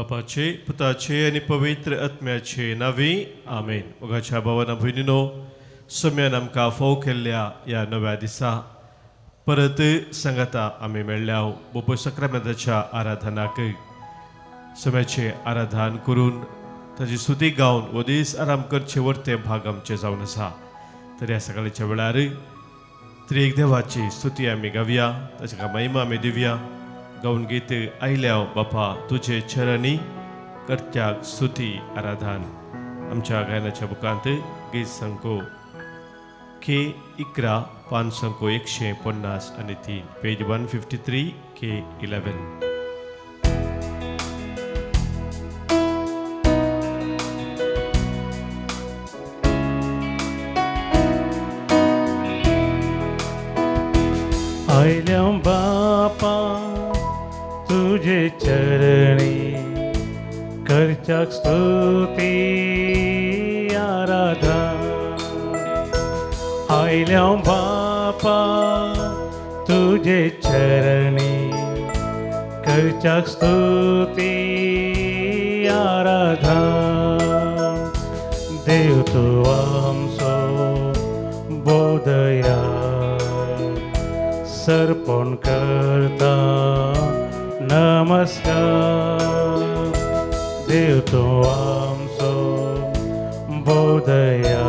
बापाचे, पुताचे आनी पवित्र आत्म्याचे नांवी, आमेन. मोगाच्या भावाना भयणीनो, सम्यान आमकां फोव केल्ल्या ह्या नव्या दिसा परत सांगाता आमी मेळ्ळ्या बोपो सक्रामेंताच्या आराधनाक. सम्याचें आराधन करून, ताजी स्तुती गावन हो दीस आराम करचे वर्ते भाग आमचे जावन आसा. तर ह्या सकाळच्या वेळार त्रिएक देवाची स्तुती आमी गावया, ताच्या महिमा आमी दिवया. गावन गीत आयल्या बापा तुजे चरणी कर्त्याक स्तुती आराधन. आमच्या गायनाच्या बुकांत गीत संको के 11, पान संको 153, पेज 153, के 11. आयल्या बापा तुजे चरणी, करच्याक स्तुती आराधना. आयल्या बापा तुजे चरणी, करच्याक स्तुती आराधना. देव तूं आमचो बोधया, सर्पण करता नमस्कार. देव तूं आमचो बोधया,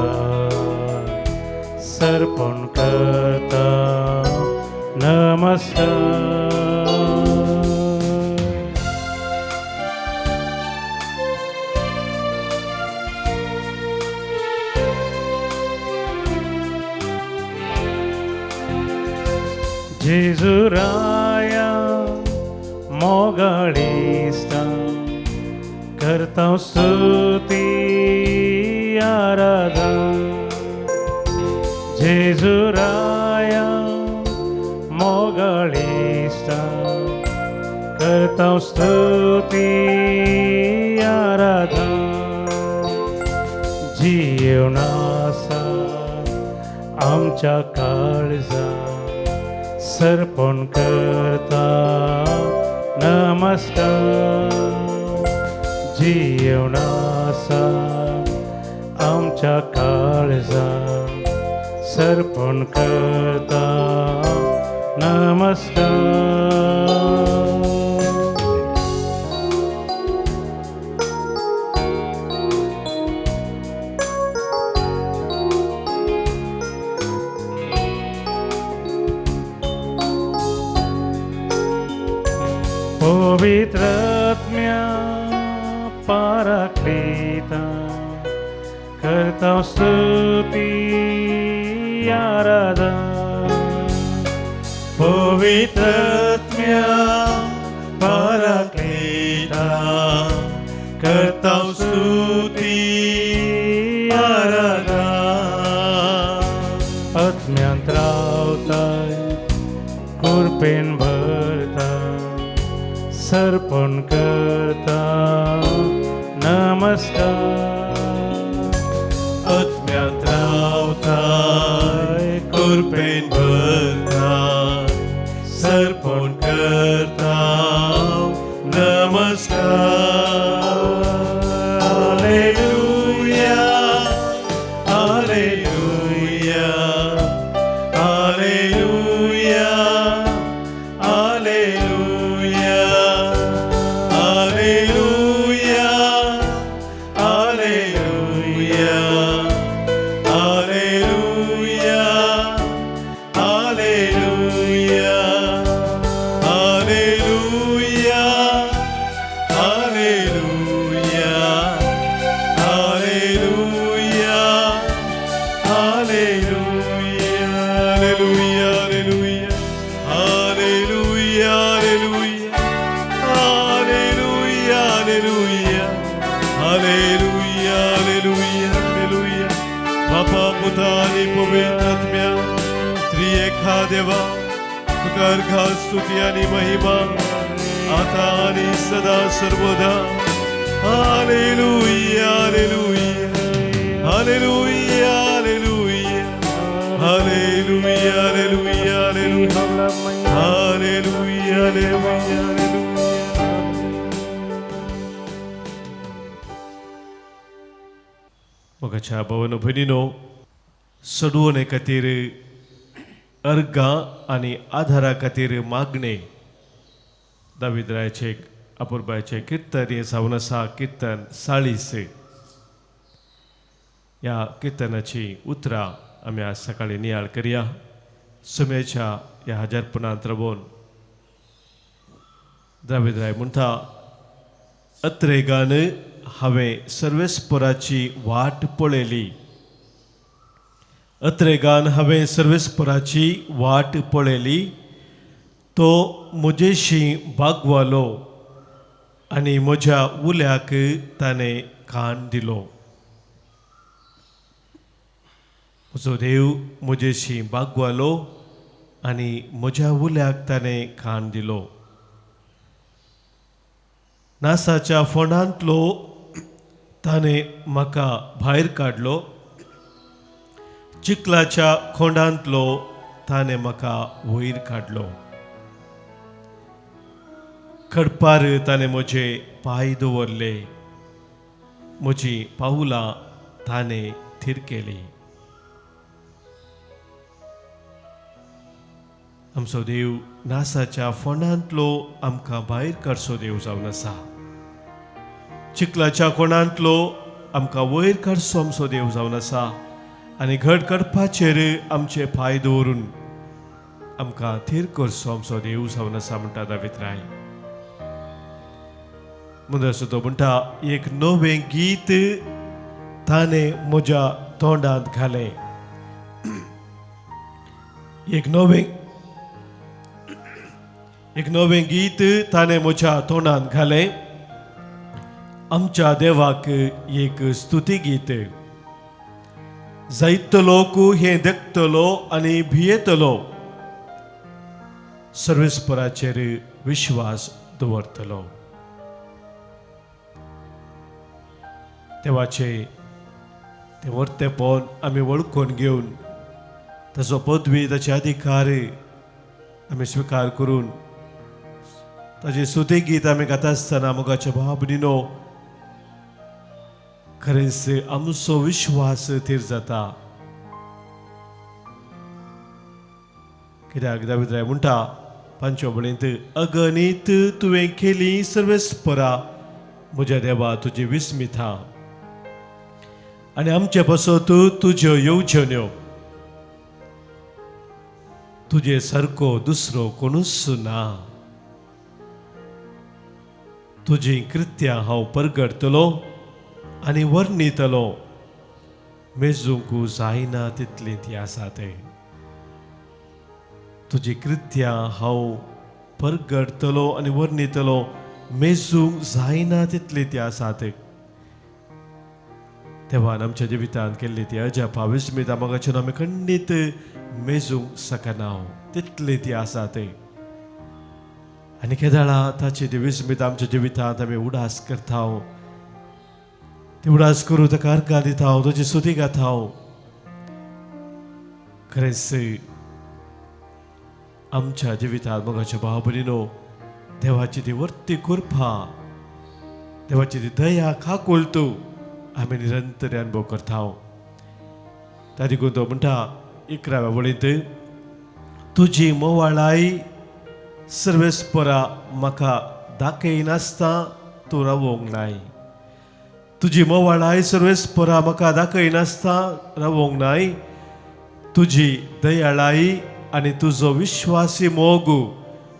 सर्पण करता नमस्कार. जेजुराया मोगाळिस्ता, करता स्तुती आराधना. जेजुराया मोगाळिस्ता, करता स्तुती आराधना. जिवनासा आमच्या काळजा, सर्पण करता नमस्कार. जीवनासा आमच्या काळजा, सर्पण करता नमस्कार. पवित्रात्म्या पाराक्लीता, करता स्तुती आराधना. पवित्रात्म्या पाराक्लीता, करता स्तुती आराधना. आत्म्यांत रावताय, कृपेन भरता, सर्पण करता नमस्कार. आत्म्यांत रावताय, कृपेन भरता, सर्पण करता नमस्कार. Hallelujah, hallelujah, hallelujah, hallelujah, hallelujah, hallelujah, hallelujah, hallelujah, hallelujah, hallelujah, hallelujah, hallelujah, hallelujah, hallelujah, hallelujah, hallelujah, hallelujah, hallelujah, hallelujah. बापा, पुता आणि पवित्र आत्म्या, त्रिएका देवा, तुका अर्घा स्तुती आणि महिमा आता आणि सदा सर्वदा. Hallelujah, hallelujah, hallelujah, hallelujah, hallelujah, hallelujah, hallelujah, hallelujah, hallelujah. मोगाच्या भावानो भयणीनो, सडवणे खातीर अर्गां आनी आधारा खातीर मागणे दाविद्रायाचे अपुरबायाचे किर्तन हें जावन आसा किर्तन 40. ह्या किर्तनाची उतरां आमी आज सकाळीं नियाळ करया. सुमेच्या ह्या हजारपणांत रावून द्राविद्राय म्हणटा, अत्रेगान हांवें सर्वेस्पराची वाट पळयली, अत्रेगान हांवें सर्वेस्पराची वाट पळयली, तो म्हजेशी बागवालो आनी म्हज्या उल्याक ताणें कान दिलो. म्हजो देव म्हजेशी बागवालो आनी म्हज्या उल्याक ताणें कान दिलो. नासाच्या फोंडांतलो ताणें म्हाका भायर काडलो, चिखलाच्या खोंडांतलो ताणें म्हाका वयर काडलो. खडपार ताणें म्हजे पांय दवरले, म्हजी पावलां ताणें थीर केली. आमचो देव नासाच्या फोंडांतलो आमकां भायर काडचो देव जावन आसा. चिखलाच्या कोणांतलो आमकां वयर काडचो आमचो देव जावन आसा आनी घट करपाचेर आमचे पांय दवरून आमकां थीर करचो आमचो देव जावन आसा म्हणटा दावीद राय. मुदरसो तो म्हणटा, एक नवें गीत ताणें म्हज्या तोंडांत घालें, एक नवें गीत ताणें म्हज्या तोंडांत घालें, आमच्या देवाक एक स्तुती गीत. जायतो लोक हें देखतलो आनी भियेतलो, सर्वेस्पराचेर विश्वास दवरतलो. देवाचे ते वर्तेपण आमी वळखून घेवन ताचो पदवी ताचे अधिकार आमी स्विकार करून ताची स्तुती गीत आमी गाता आसतना मोगाच्या भाव भयणीनो खरेंच आमचो विश्वास थीर जाता. कित्याक दावीद राय म्हणटा 5 वळींत, अगणीत तुवें केली सर्वेस्परा म्हज्या देवा तुजी विस्मिता, आनी आमचे पासत तुज्यो येवजण्यो, तुजे सारको दुसरो कोणूच ना. तुजी कृत्यां हांव परगटतलो आनी वर्णितलो, मेजूंक जायना तितली ती आसा ते. तुजी कृत्यां हांव परगटतलो आनी वर्णितलो, मेजूंक जायना तितली ती आसा ते. देवान आमच्या जिवितांत केल्ली ती अजापा विस्मिता मोगाच्यान आमी खंडीत मेजूंक शकना तितली ती आसा ते. आनी केदाळा ताची ती विस्मिता आमच्या जिवितांत आमी उडास करता, ती उडास करूं ताका अर्गां दिता, ताची स्तुती गाता. खरेंच आमच्या जिवितांत मोगाच्या भाव भयणीनो देवाची ती वर्ती कृपा, देवाची ती दया काकुळटू आमी निरंतर अनुभव करता. त्या देखून तो म्हणटा 11व्या वळींत, तुजी मोवाळाय सर्वेस्परा म्हाका दाखयनासता तूं रावोंक नाय, तुजी मोवाळाय सर्वेस्परा म्हाका दाखयनासता रावोंक नाय, तुजी दयाळाय आनी तुजो विश्वासी मोग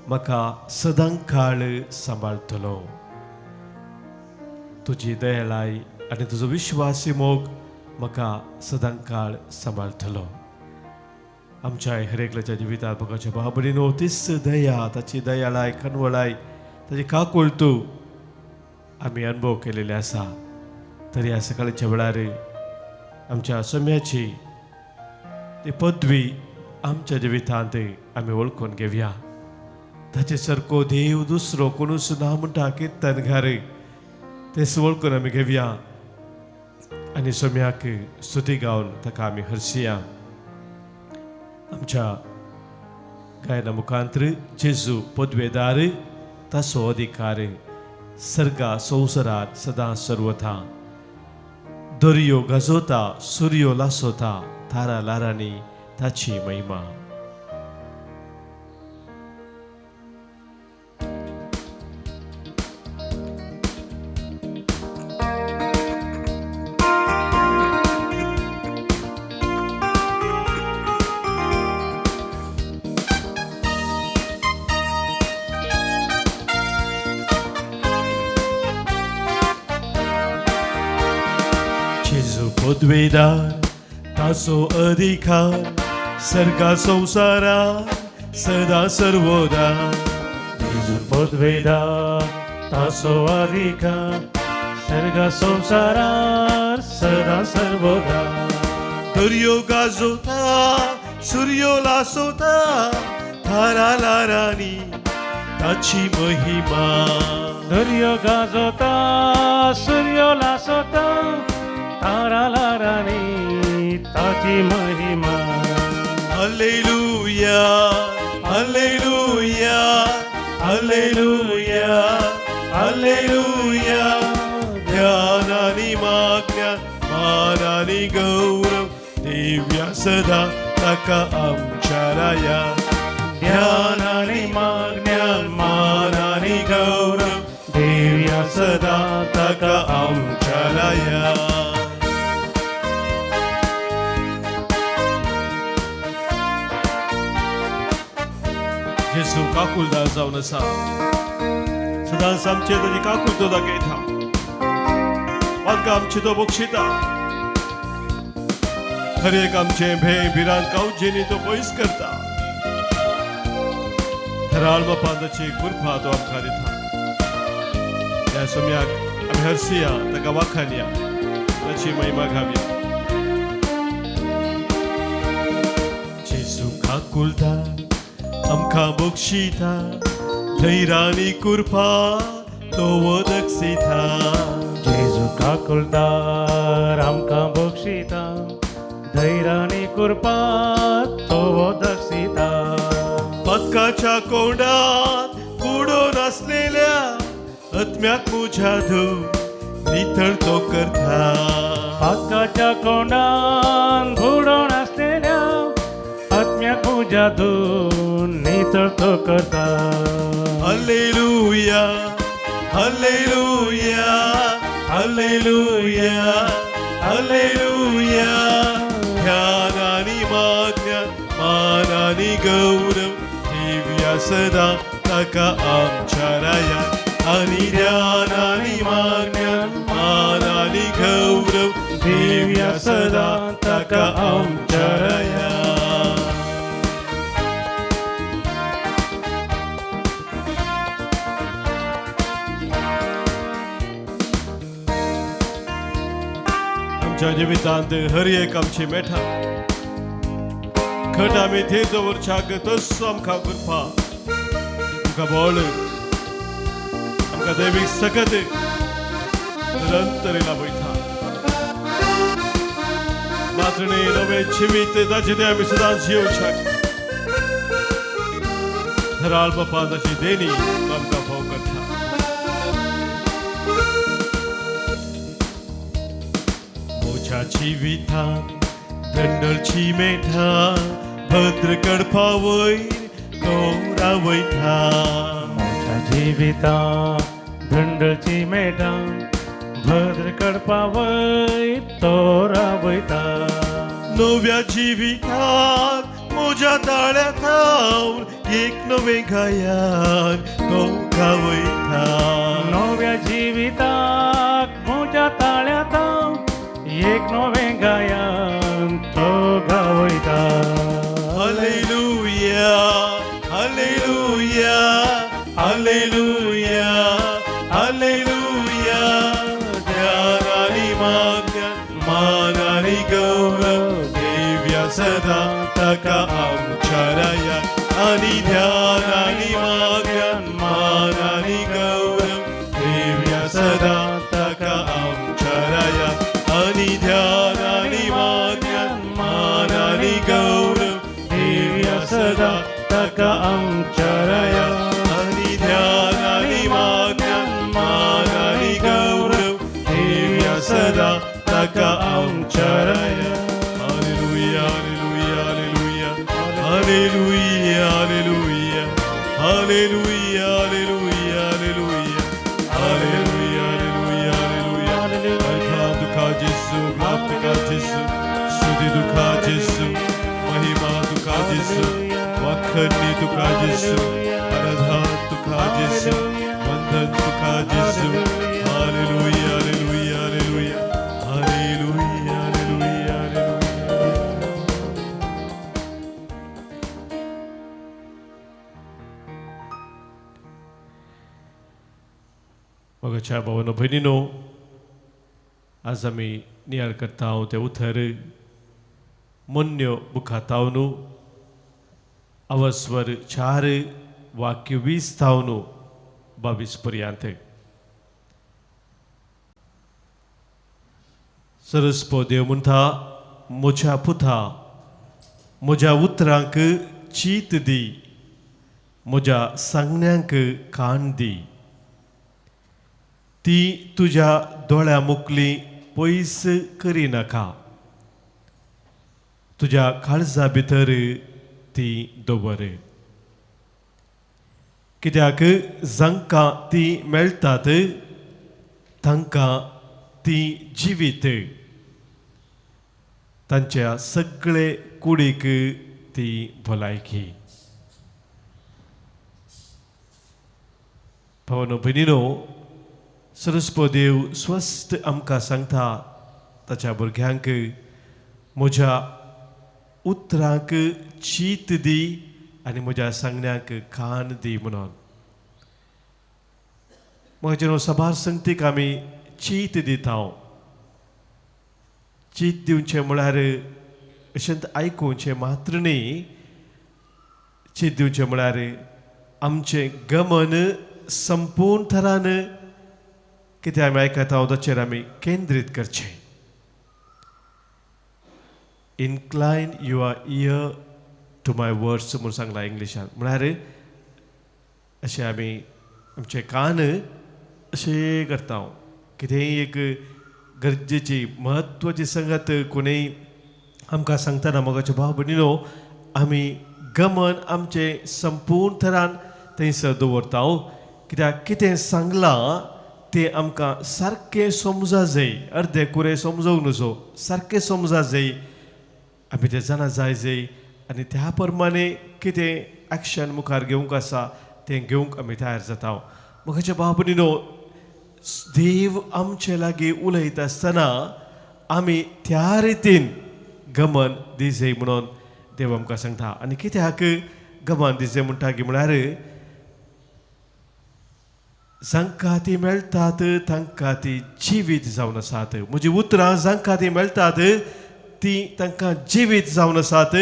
म्हाका सदांकाळ सांबाळटलो. तुजी दयाळाय आनी तुजो विश्वासी मोग म्हाका सदांकाळ सांबाळटलो. आमच्या हर एकल्याच्या जिवितांत मोगाच्या भाव भयणीनो तीच दया, ताची दयाळाय खनवळाय ताची काकुळटू आमी अनुभव केलेले आसा. तरी ह्या सकाळच्या वेळार आमच्या सम्याची ती पदवी आमच्या जिवितांत आमी वळखून घेवया. ताचे सारको देव दुसरो कोणूच ना म्हणटा किर्तनगार, तेच वळखून आमी घेवया आनी सोम्याक स्तुती गावन ताका आमी हरशिया. आमच्या गायना मुखांतर जेजू पदवेदार ताचो अधिकार सर्गा संवसारात सदां सर्वथा. दर्यो गाजोता, सुर्यो लासोता, तारा लारांनी ताची महिमा. पदवेदार ताचो अधिकार सर्गा संवसारा सदा सर्वोदा. जेजू पदवेदार ताचो अधिकार सर्गा संवसारार सदा सर्वोदा. दर्यो गाजोता, सुर्यो लासोता, थारा लारांनी ताची महिमा. दर्यो गाजोता, सुर्यो लासोता, तारा लारांनी ताची महिमा. Hallelujah, hallelujah, hallelujah, hallelujah. ध्यान आनी मागण्या, मान आनी गौरव दिव्या सदा ताका आमच्या राया. ध्यान आनी मागण्या, मान आनी गौरव दिव्या सदा ताका आमच्या राया. जेजू काकुलदार जावन आसा, सदांच आमचे ताची काकूल तो दाखयता, पातकां आमची तो बक्षिता, हर एक आमचें भंय भिरांत कावजेनी तो पयस करता. थराळ बापान ताची कृपा तो आमकां दिता. ह्या समयाक आमी हरसिया, ताका वाखानया, ताची महिमा घावया. जेजू काकुलदार आमकां बक्षिता, धैर्यानी कृपा तो वदक्षिता. जेजू काकुलदार आमकां बक्षिता, धैर्यानी कृपा तो वदक्षिता. पदकाच्या कोंडात बुडोन आसलेल्या आत्म्याक म्हज्या धूव नितळ तो करता. पातकाच्या कोंडान बुडोन आसलेल्या आत्म्याक म्हज्या धूव नितळ तो करता. Hallelujah, hallelujah, hallelujah, hallelujah. ध्यान आनी मागण्या, मान आनी गौरव दिव्या सदा ताका आमच्या राया. आनी ध्यान आनी मागण्या, मान आनी गौरव दिव्या सदा ताका आमच्या राया. आमच्या जिवितांत हर एक आमची मेठा खट आमी थंय दवरच्याक तसो आमकां कृपा, आमकां बळ, आमकां दैवीक सकत निरंतर लाभयता. मातणे नवें जिवीत ताचें तें आमी सदांच जियोवच्याक थराळ बापा ताची देणी आमकां फाव करता. म्हज्या जिवितांत दंडळची मेठा भद्र कडपा वयर तो रावयता. म्हज्या जिवितांत धंडळची मेठा भद्र कडपा वयर तो रावयता. नव्या जिवितांत म्हज्या ताळ्या थावन एक नवें गायन तो गावयता. नव्या जिविताक म्हज्या ताळ्या थावन एक नवें गायन तो गावयता. Hallelujah, hallelujah, hallelujah, hallelujah. ध्यान आनी मागण्या, मान आनी गौरव दिव्या सदा ताका आमच्या राया. आनी ध्यान आनी मागण्या, मान आनी गौरव दिव्या सदा ताका आमच्या राया. आनी ध्यान आनी मागण्या, मान आनी गौरव दिव्या सदा ताका आमच्या राया. आनी ध्यान आनी मागण्या, मान आनी गौरव दिव्या सदा ताका नाका आमच्या राया. Hallelujah, hallelujah, hallelujah, hallelujah, hallelujah, hallelujah, hallelujah, hallelujah, hallelujah, hallelujah. अर्घा तुका जेसू, ग्लाप तुका जेसू, स्तुती तुका जेसू, महिमा तुका जेसू, वाखणी तुका जेसू, आराधना तुका जेसू, वंदन तुका जेसू. Hallelujah, hallelujah, hallelujah, hallelujah, hallelujah, hallelujah. मोगाच्या भावानो भयणीनो, आज आमी नियाळ करता हांव तें उतर मोन्यो बुखातावनू अवस्वर 4 वाक्य 20 थावनू 22 पर्यंत. सरस्पो देव म्हणटा, म्हज्या पुता, म्हज्या उतरांक चीत दी, म्हज्या सांगण्यांक कान दी. ती तुज्या दोळ्या मुकली पयस करिनाका, तुज्या काळजा भितर ती दवर. कित्याक जांकां ती मेळटात तांकां ती जिवीत, तांच्या सगळे कुडीक ती भलायकी. भावानो भयणीनो, सरस्पो देव स्वस्थ आमकां सांगता ताच्या भुरग्यांक, म्हज्या उतरांक चीत दी आनी म्हज्या सांगण्यांक कान दी म्हणून. म्हजें न्हू सभार संगतीक आमी चीत दिता. चीत दिवचें म्हळ्यार अशेंच आयकुचें मात्र न्ही, चीत दिवचें म्हळ्यार आमचें गमन संपूर्ण थरान कितें आमी आयकता ताचेर आमी केंद्रीत करचें. Incline your ear to my words म्हूण सांगलां इंग्लिशान. म्हळ्यार अशें आमी आमचे कान अशें करता. कितेंय एक गरजेची म्हत्वाची संगत कोणूय आमकां सांगतना मोगाचे भाव भयणीनो, आमी गमन आमचें संपूर्ण थरान थंयसर दवरता. कित्याक कितें सांगलां तें आमकां सारकें समजा जाय, अर्दे कुरे समजूंक नजो, सारकें समजा जाय, आमी तें जाणा जाय जाय आनी त्या प्रमाणे कितें एक्शन मुखार घेवंक आसा तें घेवंक आमी तयार जाता. मोगाचे भाव भयणीनो, देव आमचे लागीं उलयता आसतना आमी त्या रितीन गमन दिजय म्हणून देव आमकां सांगता. आनी कित्याक गमन दिजय म्हणटा की म्हळ्यार जांकां ती मेळटात तांकां ती जिवीत जावन आसात. म्हजी उतरां जांकां ती मेळटात ती तांकां जिवीत जावन आसात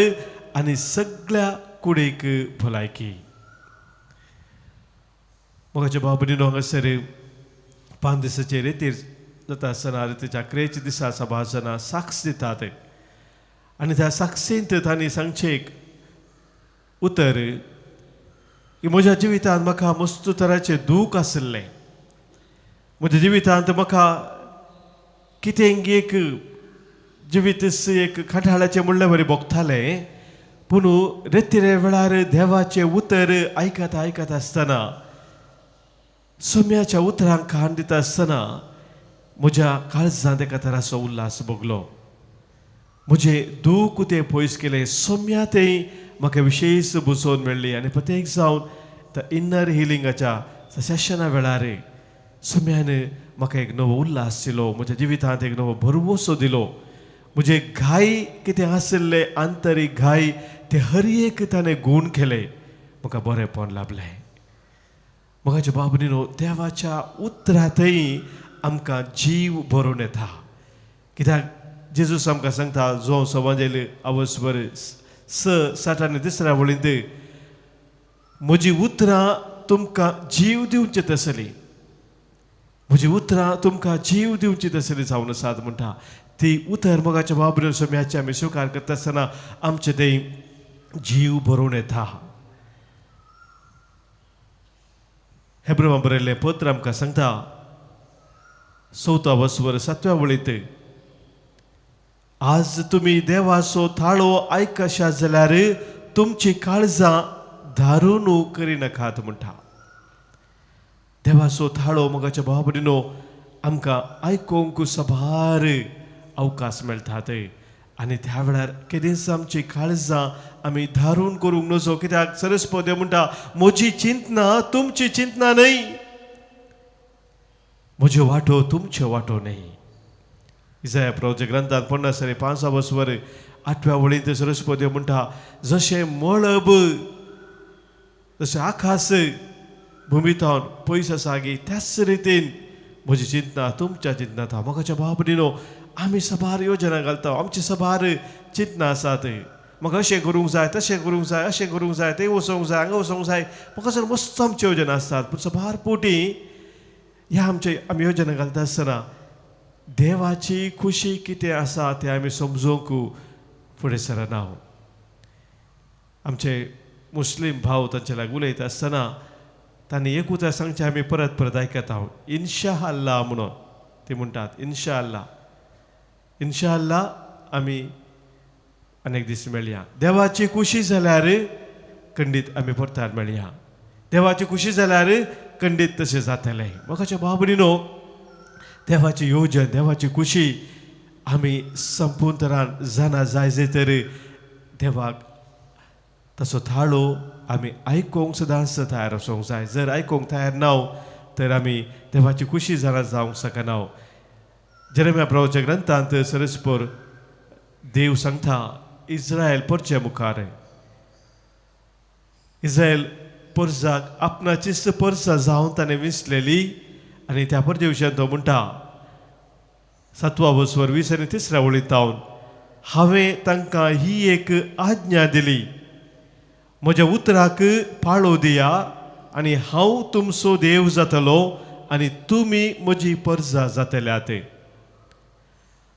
आनी सगळ्या कुडीक भलायकी. मोगाचे भाव भयणीनो, हांगासर 5 दिसाचे रेतीर जाता आसतना रेतीच्या क्रेच्या दिसा सभा जाणां साक्ष दितात आनी त्या साक्षींत तांणी सांगचें एक उतर की म्हज्या जिवितांत म्हाका मस्त तराचें दूख आशिल्लें, म्हज्या जिवितांत म्हाका कितें एक जिवीत एक खाटाळाचें म्हणल्यार बरें भोगतालें. पूण रेतिरे वेळार देवाचें उतर आयकता आयकता आसतना, सोम्याच्या उतरांक कान दिता आसतना म्हज्या काळजांत एका तराचो उल्हास भोगलो. म्हजें दूख तें पयस केलें. सोम्या तें म्हाका विशेश बुजोवन मेळ्ळी आनी प्रत्येक जावन त्या इनर हिलिंगाच्या सेशना वेळार सोम्यान म्हाका एक नवो उल्हास दिलो, म्हज्या जिवितांत एक नवो भरवंसो दिलो. म्हजे घाय कितें आशिल्ले आंतरीक घाय ते हर एक ताणें गूण केले, म्हाका बरेंपण लाभलें. मोगाच्या भाव भयणीनो, देवाच्या उतरांतय आमकां जीव भरून येता. कित्याक जेजूस आमकां सांगता जो सवांजेल अवस्वर 6 60 आनी 3 वळींत, म्हजी उतरां तुमकां जीव दिवचे तसली, म्हजी उतरां तुमकां जीव दिवची तसली जावन आसात म्हणटा. ती उतर मोगाच्या भाव भयणीनो सोम्याचे आमी स्विकार करता आसतना आमचे ते जीव भरून येता. हेब्रवा बरयल्लें पत्र आमकां सांगता 4 वस्वर 7 वळींत, आज तुमी देवाचो थाळो आयकशा जाल्यार तुमची काळजां धारून करिनाकात म्हणटा. देवाचो थाळो मोगाच्या भाव भयणीनो आमकां आयकूंक सभार अवकाश मेळटात आनी त्या वेळार केदींच आमची काळजां आमी धारून करूंक नजो, कित्याक सरस्पत देव म्हणटा म्हजी चिंतना तुमची चिंतना न्हय, म्हज्यो वाटो तुमच्यो वाटो न्हय. इजाया प्रवचन ग्रंथात 55 वसवर 8व्या वळींत सरस्पत देव म्हणटा जशें मळब जशें आकाश भुमीतावन पयस आसा गी त्याच रितीन म्हजी चिंतना तुमच्या चिंतनात. मोगाच्या भाव भयणीनो आमी सभार योजना घालता, आमची सभार चिंतना आसात, म्हाका अशें करूंक जाय तशें करूंक जाय अशें करूंक जाय तें वचोंक जाय हांगा वचोंक जाय, म्हाका सर मस्त आमच्यो योजना आसतात. पूण सभार पोटी ह्या आमचे आमी योजना घालता आसतना देवाची खुशी कितें आसा तें आमी समजूंक फुडें सरना. आमचे मुस्लीम भाव तांचे लागीं उलयता आसतना तांणी एक उतर सांगचें आमी परत परत आयकता, इन्शा अल्लाह म्हणून ते म्हणटात इन्शा अल्लाह. इन्शा अल्लाह आमी अनेक दीस मेळया, देवाची खुशी जाल्यार खंडीत आमी परतार मेळया, देवाची खुशी जाल्यार खंडीत तशें जातलें. मोगाच्या भाव भयणीनो देवाची योजन देवाची खुशी आमी संपूर्ण तरान जाणा जाय जे तर देवाक तसो थाळो आमी आयकूंक सदांच तयार आसूंक जाय. जर आयकूंक तयार ना तर आमी देवाची खुशी जाणा जावंक शकना. जेरेमिया प्रवचन ग्रंथांत सरस्पर देव सांगता इस्रायल परचे मुखार, इस्रायल परजाक आपणाचीच परजा जावन ताणें विंचलेली आनी त्या परजे विशयान तो म्हणटा 7वा वसवर 20 आनी 3 वळींत तावन हांवें तांकां ही एक आज्ञा दिली, म्हज्या उतराक पाळो दिया आनी हांव तुमचो देव जातलो आनी तुमी म्हजी परजा जातल्यात.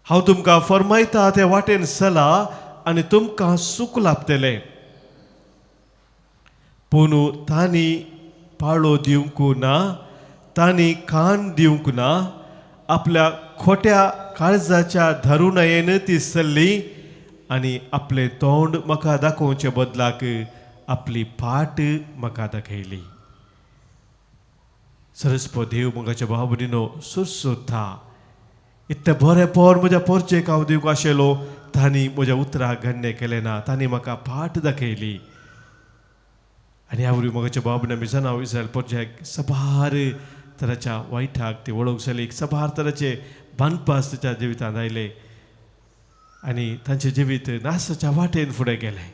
हांव तुमकां फरमायता ते वाटेन चला आनी तुमकां सूख लाभतलें. पूण तांणी पाळो दिवंक ना, तांणी कान दिवंक ना, आपल्या खोट्या काळजाच्या धरुणायेन ती चल्ली आनी आपलें तोंड म्हाका दाखोवचे बदलाक आपली पाट म्हाका दाखयली. सरस्पत देव मोगाच्या भाव भयणीनो सुरसुरता इतलें बरें पोर म्हज्या पोरचेक हांव दिवंक आशिल्लो, तांणी म्हज्या उतराक गण्य केलें ना, तांणी म्हाका पाट दाखयली. आनी ह्या वरवीं मोगाच्या भाव भयणीनो आमी जाणा इस्रायल पोरच्याक सभार तराच्या वायटाक ती वळख जाली, सभार तराचे बांदपास ताच्या जिवितांत आयले आनी तांचें जिवीत नासाच्या वाटेन फुडें गेलें.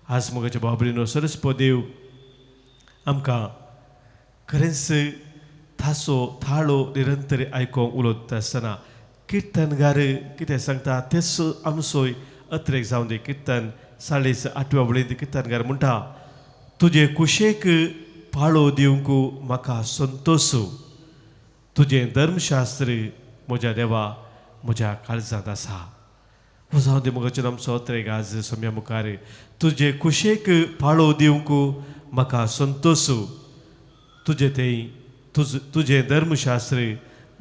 आज मोगाच्या भाव भयणीनो सरस्पत देव आमकां खरेंच थासो थाळो निरंतर आयकूंक उलयता आसतना किर्तनगार कितें सांगता तेच आमचोय अत्रेक जावन दी. किर्तन 40 8व्या वळींत किर्तनगार म्हणटा तुजे कुशेक पाळो दिवंक म्हाका संतोश, तुजें धर्मशास्त्र म्हज्या देवा म्हज्या काळजांत आसा. हो जावं दी मोगाचेर आमचो अत्रेक आज सम्या मुखार तुजे कुशेक पाळो दिवंक म्हाका संतोश, तुजें तें तुजें धर्मशास्त्र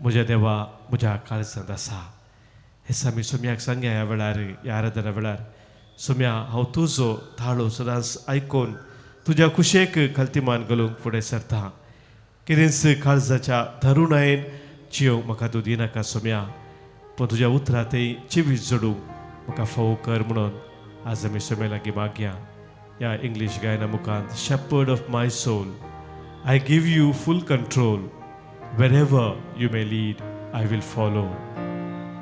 म्हज्या देवा म्हज्या काळजांत आसा. हें आमी सोम्याक सांगया ह्या वेळार, ह्या आराधना वेळार सोम्या हांव तुजो थाळो सदांच आयकून तुज्या कुशेक खलतीमान घालूंक फुडें सरता. कितेंच काळजाच्या धरुणायेन जियोंक म्हाका तूं दिनाका सोम्या, पूण तुज्या उतरां थंय जिवीत जोडूंक म्हाका फावो कर म्हणून आज आमी सोम्या लागीं मागया. ह्या इंग्लीश गायना मुखांत Shepherd of my soul, I give you full control. Wherever you may lead, I will follow.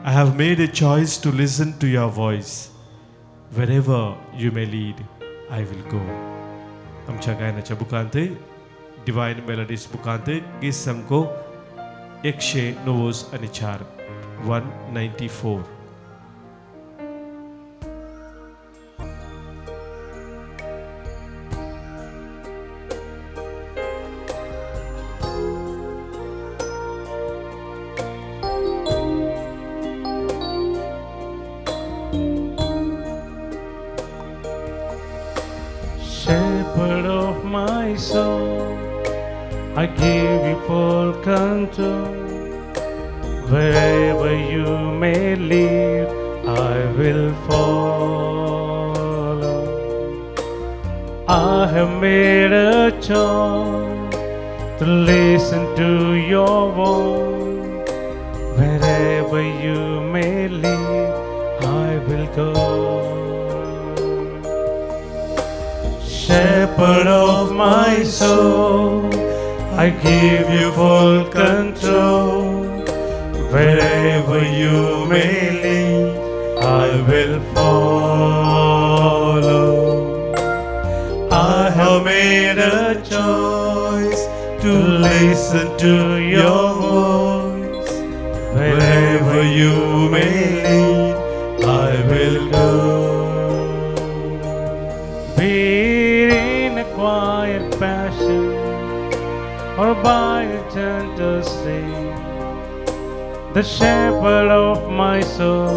I have made a choice to listen to your voice. Wherever you may lead, I will go. आमच्या गायनाच्या बुकांत divine melodies बुकांत गीत सामको 194, 194. Shepherd of my soul, I give you full control. Wherever you may lead, I will follow. I have made a choice to listen to your voice. Wherever you may lead, I will go. Shepherd of my soul, I give you full control. Wherever you may lead, I will follow. I have made a choice to listen to your voice. Wherever you may lead, I will go. Be it in a quiet pasture or by a gentle stream, the shepherd of my soul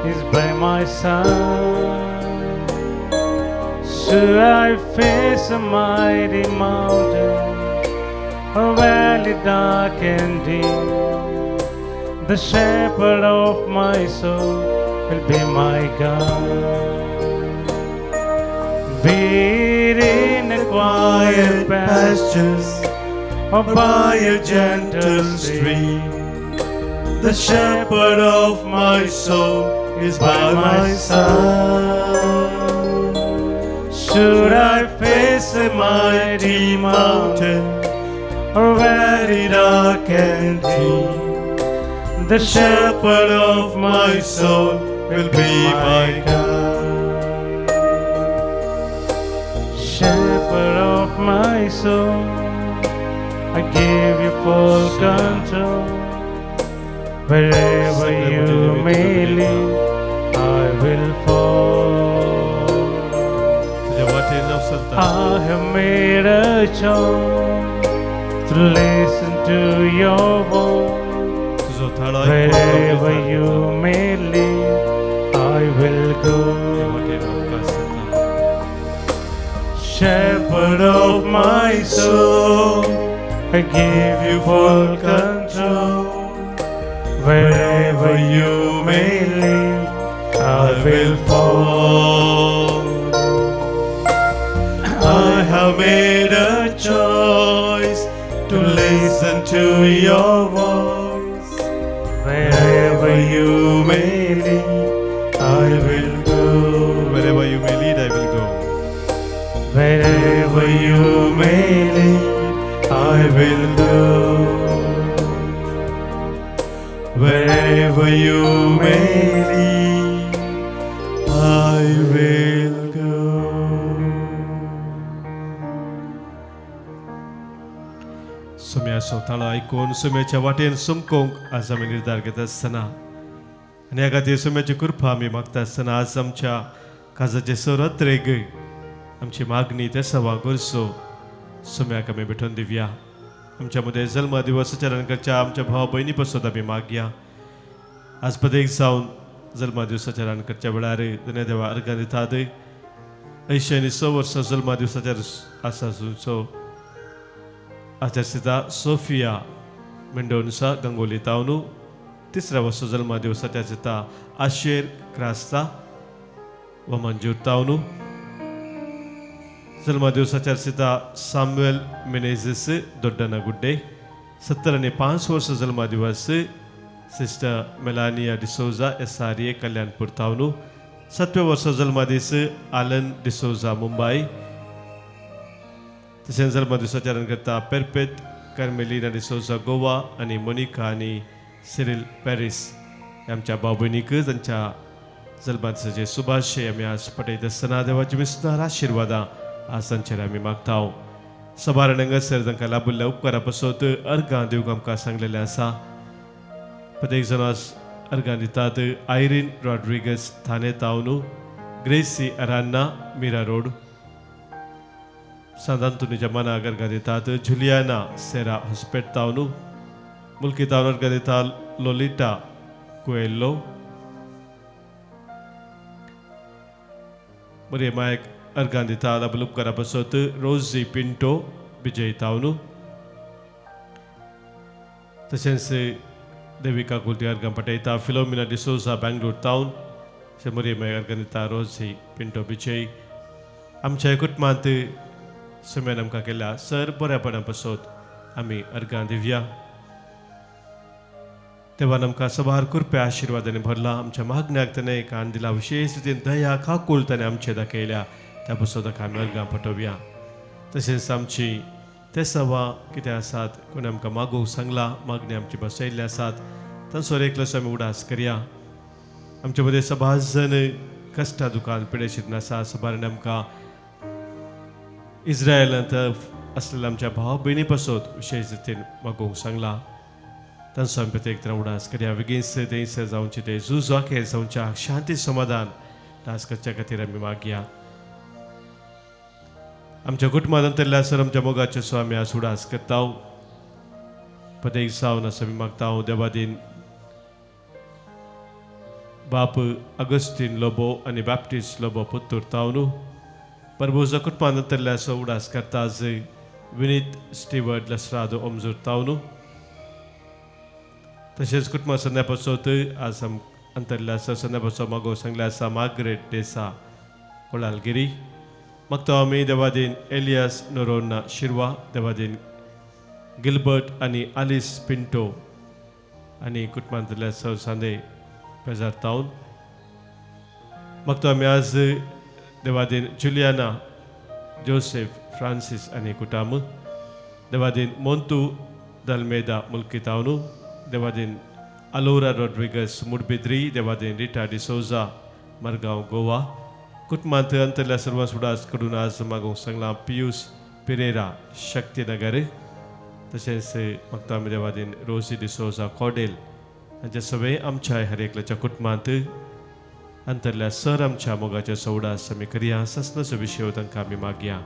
is by my side. Should I face a mighty mountain or valley dark and deep, the shepherd of my soul will be my guide. Be it in a quiet pastures or by a gentle stream, the shepherd of my soul is by my side. Should I face a mighty mountain or valley dark and deep, the shepherd of my soul will be my guide. Shepherd of my soul, I give you full control. Wherever you may lead, I will follow. तुझ्या वाटेन हांव चलता. I have made a choice to listen to your voice. तुजो ताळो आयकून हांव Wherever निर्धार you करता. May lead, I will go. तुज्या वाटेन आमकां चलता. Shepherd of my soul, I give you full control. Wherever you may lead, I will follow. I have made a choice to listen to your voice. Wherever you may lead, I will go. Wherever you may lead, I will go. Wherever you may lead, I will go. Wherever you may lead, I will go. सोम्याचो ताळो आयकून सोम्याच्या वाटेन समकोंक आज आमी निर्धार घेता आसतना आनी ह्या खातीर सोम्याची कृपा आमी मागता आसतना आज आमच्या काजाचे सरात्रेक आमची मागणी त्या सवा गरजो सोम्याक आमी भेटोवन दिवया. आमच्या मदें जल्म दिवस आचरण करच्या आमच्या भाव भयणी पसत आमी मागया. आज प्रत्येक जावन जल्म दिवसाचरण करच्या वेळार देवा अर्घां दितात. 86 वर्सां जल्म दिवसाचेर आसा सुनचो आचार सोफिया मेंडोन्सा गंगोली तावनू. तिसऱ्या वर्सा जल्म दिवसाच्या दिता आशेर क्रास्ता व मंजूर तावनू. जल्म दिवसाच्या दिता साम्युएल मिनेझिस दोड्डना गुड्डे. 70 आणि 5 वर्ष जल्म दिवस sister Melania D'Souza SRA Kalyanpur तावनू. सातव्या वर्ष जल्मदीस आलन डिसोजा मुंबई. तशेंच जल्मदिवसाचरण करता पेरपेत कार्मेलिना डिसोजा गोवा आनी मोनिका आनी सिरिल पॅरीस. आमच्या भाव भयणीक तांच्या जल्मदिसाचे शुभाशय आमी आज पटयत आसतना देवाची विस्तार आशिर्वादां आज तांचेर आमी मागता. सभार हांगासर तांकां लाभिल्ल्या उपकारा पासत अर्घां दिवंक आमकां सांगलेलें आसा. प्रत्येक जाण आज अर्घां दितात. आयरीन रॉड्रिगस थाने तावनू, ग्रेसी अरान्ना मिरा रोड सांत आंतोनीच्या मनाक अर्घां दितात. जुलियाना सेरा हॉस्पेट तावनू. मुल्की तावन अर्घां दिता लोलिटा कुएल्लो. मरियम मायक अर्घां दिता लाभिल्ल्या उपकारा पासत रोजी पिंटो विजय तावनू. तशेंच देविका कुलती अर्घां पटयता. फिलोमिना डिसोजा बँगलोर तावन. शमुरी मागीर अर्गां दिता रोजी पिंटो बिचय आमच्या कुटुंबांत सुम्यान आमकां केल्या सर बऱ्यापणा पासत आमी अर्गां दिवया. देवान आमकां सबार कृपया आशिर्वादांनी भरला. आमच्या मागण्याक ताणें कान दिला. विशेश रितीन दया काकूळ ताणें आमचे दाखयल्या. त्या पासत ताका आमी अर्गां पटोवया. तशेंच आमची ते सवा कितें आसात कोणी आमकां मागूंक सांगला मागणी आमची बसयल्ली आसात तांचो एकलोसो आमी उडास करया. आमचे मदें सबार जण कश्टा दुकान पिडेशीत आसा. सबारान आमकां इस्रायलांत आसलेल्या आमच्या भाव भयणी पासत विशेश रितीन मागूंक सांगला. तांचो आमी प्रत्येक तरा उडास करया. बेगीन थंयसर जावचे ते झूज अखेर जावच्या शांती समाधान दास करच्या खातीर आमी मागया. आमच्या कुटुंबात अंतरल्या सर आमच्या मोगाचे सो आमी आज उडास करता. प्रत्येक जावन असो आमी मागता. देवादीन बाप अगस्तीन लोबो आनी बाप्टीस लोबो पुत्तूर तावनू परबोजा कुटुंबात अंतरल्या सो उडास करता. आज विनीत स्टिवर्ड लसरादो ओमजूर तावनू तशेंच कुटुंबा संध्या पासत आज अंतरल्या आसा संध्या पासत मागो सांगल्या आसा मार्गरेट डेसा कोळालगिरी. मागता आमी देवादीन एलियास नोरोन्ना शिरवा, देवादीन गिलबर्ट आनी आलिस पिंटो आनी कुटुंबांतल्या सर सांदे पेजार तावन. मागता आमी आज देवादीन जुलियाना जोसेफ फ्रांसीस आनी कुटाम, देवादीन मोंतू दल्मेदा मुल्की तावनू, देवादीन अलोरा रॉड्रिगस मुडबिद्री, देवादीन रिटा डिसोजा मरगांव गोवा. कुटुंबांत अंतरल्या सर्व सुडास कडून आज मागूंक सांगलां पियूस पिरेरा शक्तीनगर. तशेंच मागता आमी देवादीन रोजी डिसोजा कॉडेल हांचे सगळे आमच्या हर एकल्याच्या कुटुंबांत अंतरल्या सर आमच्या मोगाच्या सवडास आमी करया. ससनाचो विशय तांकां आमी मागया.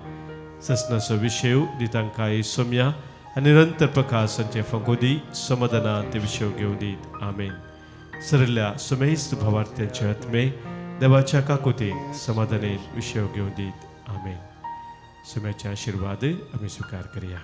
ससनाचो विशय दी तांकां सोमया आनी निरंतर प्रकाश तांचे फंगोदी समाधाना ते विशय घेवन दीत. आमेन. सरल्या सुमेस्त भावार्थ्यांचे आत्मे देवाच्या काकुतीन समाधानेन विशय घेवन दीत. आमेन. सुम्याचे आशिर्वाद आमी स्विकार करया.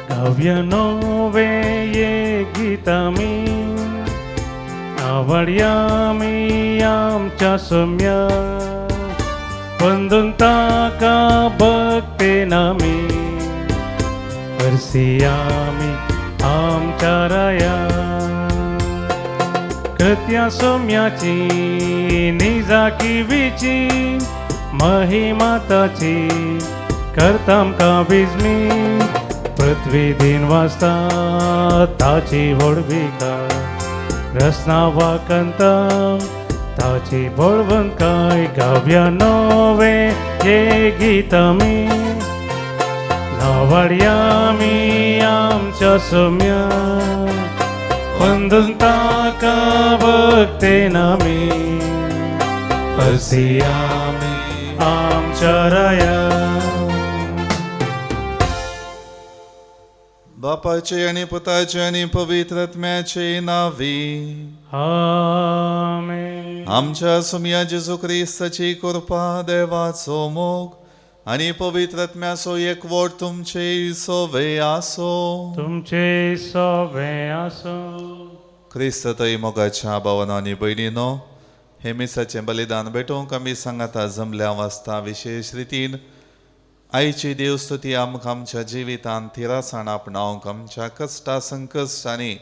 काव्य नोवे ये गीतामी आवडयामी आमच्या सम्या वंदून ताका भक्ते नामी हरसियामी आमच्या राया. कृत्या सोम्याची निजाकिवीची महिमा ताची करता आमकां विजमी. पृथ्वी दिन वाजता ताची व्हडविका रसना वाकंता ताची बळवंतकाय. गाव्या नोवे हे गीतामी नावाडयामी आमच्या सोम्या वंदून ताका भक्ते नामी हरसियामी आमच्या राया. बापाचे आनी पुताचे आनी पवित्र आत्म्याचे नावी आमेन. आमच्या सुमया जेजू क्रिस्ताची कृपा, देवाचो मोग आनी पवित्र आत्म्याचो एकवट तुमचे सोवे आसो. तुमचे सोवे आसो. क्रिस्त तय मोगाच्या भावानो आनी भयणीनो, हे मिसाचें बलिदान भेटोवंक आमी सांगाता जमल्या वाचता. विशेश रितीन आयची देवस्तुती आमकां आमच्या जिवितांत थिरासाण आपणावंक, आमच्या कश्टा संकश्ट आनी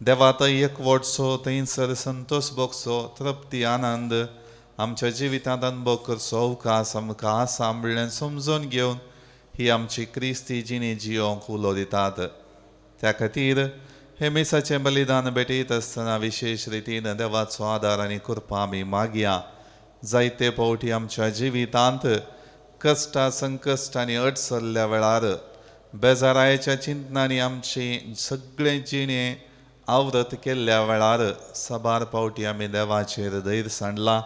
देवा थंय एकवटचो, थंयसर संतोश भोगचो, तृप्ती आनंद आमच्या जिवितांत अनुभव करचो अवकाश आमकां आसा म्हणल्यार समजून घेवन ही आमची क्रिस्ती जिणी जियोंक उलो दितात. त्या खातीर हे मिसाचें बलिदान भेटयत आसतना विशेश रितीन देवाचो आदार आनी कृपा आमी मागया. जायते फावटी आमच्या जिवितांत कश्टां संकश्ट आनी अडचल्ल्या वेळार बेजारायेच्या चिंतनांनी आमची सगळें जिणें आवरत केल्ल्या वेळार साबार फावटी आमी देवाचेर धैर्य सांडला.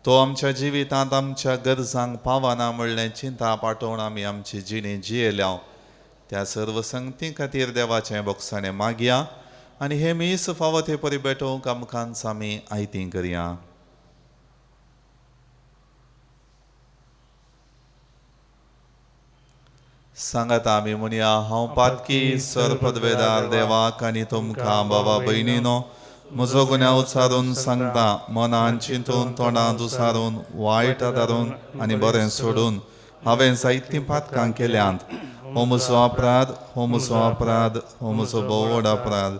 तो आमच्या जिवितांत आमच्या गरजांक पावना म्हणलें चिंता पाठोवन आमी आमची जिणें जियेल्या. त्या सर्व संगती खातीर देवाचें बोगसाणें मागया आनी हे मीस फावो ते परी भेटोवंक आमकांच आमी आयती करया. सांगात आमी म्हणया, हांव पातकी सर पदवेदार देवाक आनी तुमकां बाबा भयणीनो म्हजो गुन्यांव उचारून सांगता, मनान चिंतून तोंडांत उसारून वायट आदारून आनी बरें सोडून हांवें जायतीं पातकां केल्यांत. हो म्हजो अपराध, हो म्हजो अपराध, हो म्हजो भोव व्हड अपराध.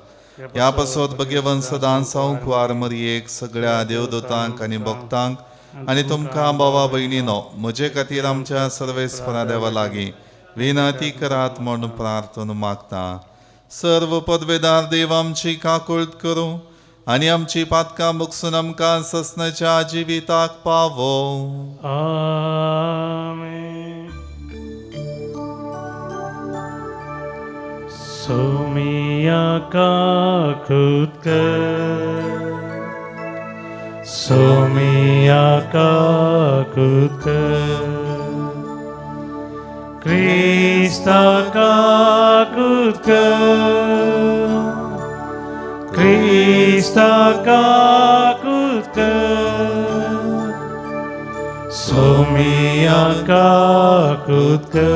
ह्या पासत भगेवन सदां सावकुवार मरयेक सगळ्या देवदूतांक आनी भक्तांक आनी तुमकां बाबा भयणीनो म्हजे खातीर आमच्या सर्वेस्परा देवा लागीं विनंती करात म्हूण प्रार्थना मागता. सर्व पदवेदार देव आमची काकुळट करूं आनी आमची पातकां बगसून आमकां ससनाच्या जिविताक पावो. आमेन. सोमिया काकुत कर, सोमिया काकुत कर, क्रिस्ता काकुत कर, क्रिस्ता काकुत कर, सोमिया काकुत कर,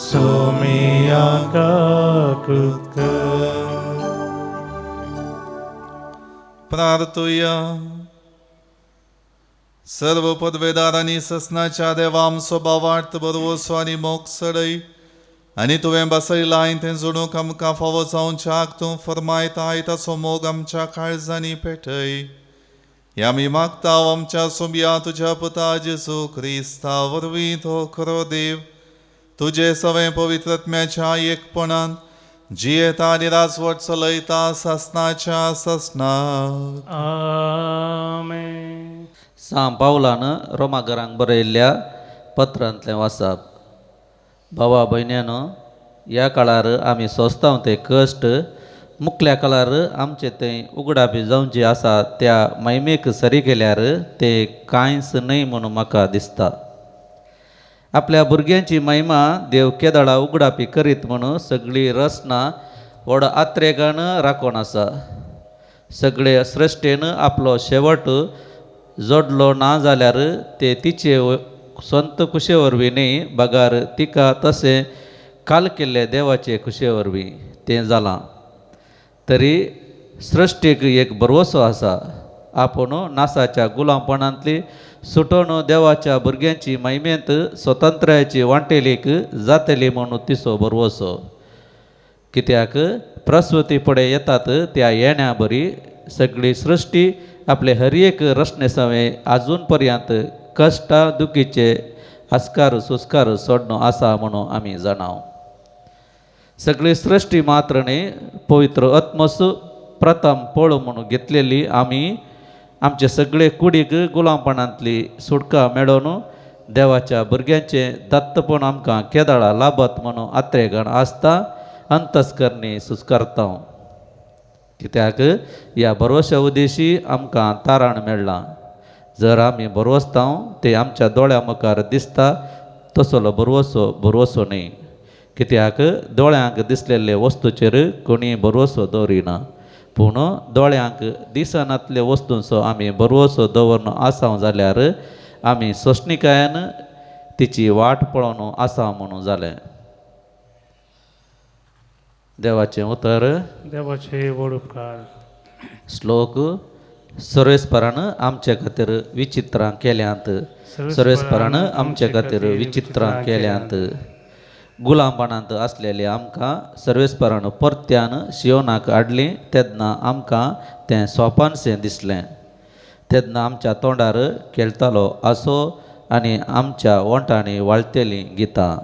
सोमिया काकुत कर. प्रार्थुया. सर्व पदवेदार आनी ससनाच्या देवा आमचो भावार्थ बरवसो आनी मोग सडय आनी तुवें बसयलां तें जणूक आमकां फावो जावच्याक तूं फरमायताय ताचो मोग आमच्या काळजांनी पेटय. ह्या आमी मागता आमच्या सोंब्या तुज्या पुता जेजू क्रिस्ता वरवीं तो खरो देव तुजे सवें पवित्रत्म्याच्या एकपणान जियेता आनी राजवट चलयता ससनाच्या ससनाक. आमेन. सां पावलान रोमाघरांक बरयल्ल्या पत्रांतलें वाचप. भावा भयण्यानो, ह्या काळार आमी सोंसता ते कश्ट मुखल्या काळार आमचे थंय उगडापी जावचे आसा त्या महिमेक सरी केल्यार ते कांयच न्हय म्हणून म्हाका दिसता. आपल्या भुरग्यांची महिमा देव केदळा उगडापी करीत म्हणून सगळी रचना व्हड आत्रेगान राखून आसा. सगळे सृश्टेन आपलो शेवट जोडलो ना जाल्यार ते तिचे संत कुशे वरवीं न्हय बगार तिका तशें काल केल्ले देवाचे कुशे वरवीं तें जालां. तरी सृश्टीक एक भरवसो आसा, आपूण नासाच्या गुलामपणांतली सुटोवन देवाच्या भुरग्यांची महिमेंत स्वतंत्रायेची वांटेलीक जातली म्हणून तिचो भरवसो. कित्याक प्रसुती फुडें येतात त्या येण्या बरी सगळी सृश्टी आपले हर एक रचने सवें आजून पर्यंत कश्टा दुखीचे आस्कार सुस्कार सोडणो आसा म्हणून आमी जाणाव. सगळी सृश्टी मात्र न्ही पवित्र आत्मस प्रथम पळ म्हणून घेतलेली आमी आमचे सगळे कुडीक गुलामपणांतली सुटका मेळोवन देवाच्या भुरग्यांचें दत्तपण आमकां केदाळा लाभत म्हणून आत्रेगण आसता अंतस्करणी सुस्कारता. कित्याक ह्या भरवश्या उद्देशी आमकां तारण मेळ्ळां. जर आमी भरवसता ते आमच्या दोळ्या मुखार दिसता तसलो भरवसो भरवसो न्हय. कित्याक दोळ्यांक दिसलेले वस्तूचेर कोणी भरवसो दवरिना, पूण दोळ्यांक दिसनातले वस्तूंचो आमी भरवसो दवरून आसा जाल्यार आमी सोंसणिकायेन तिची वाट पळोवन आसा म्हणून जालें. देवाचें उतर. देवाचे व्हड उपकार. श्लोक. सर्वेस्परान आमचे खातीर विचित्रां केल्यांत, सर्वेस्परान आमचे खातीर विचित्रां केल्यांत. गुलामपणांत आसलेले आमकां सर्वेस्परान परत्यान शियोनाक हाडली तेन्ना आमकां तें सोपानशें दिसलें. तेन्ना आमच्या तोंडार खेळटालो आसो आनी आमच्या ओंठांनी वाळटेलीं गितां.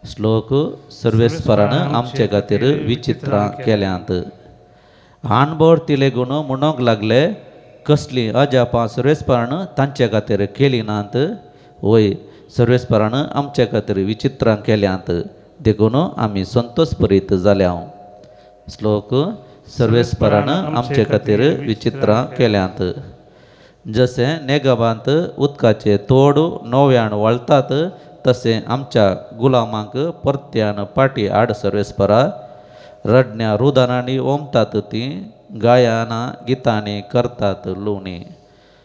श्लोक. सर्वेस्परान आमचे खातीर विचित्रां केल्यांत. हाणभर तिले गुण म्हणूंक लागले, कसलीं अजापां सर्वेस्परान तांचे खातीर केली नात. वय, सर्वेस्परान आमचे खातीर विचित्रां केल्यांत, देखून आमी संतोष जाल्या. श्लोक. सर्वेस्परान आमचे खातीर विचित्रां केल्यांत. जशें नेगबांत उदकाचे तोड नव्यान वळतात, तशें आमच्या गुलामांक परत्यान पाटी आड सर्वेस्परा. रडण्या रुदनांनी ओमतात तीं, गायनां गितांनी करतात लुवणी.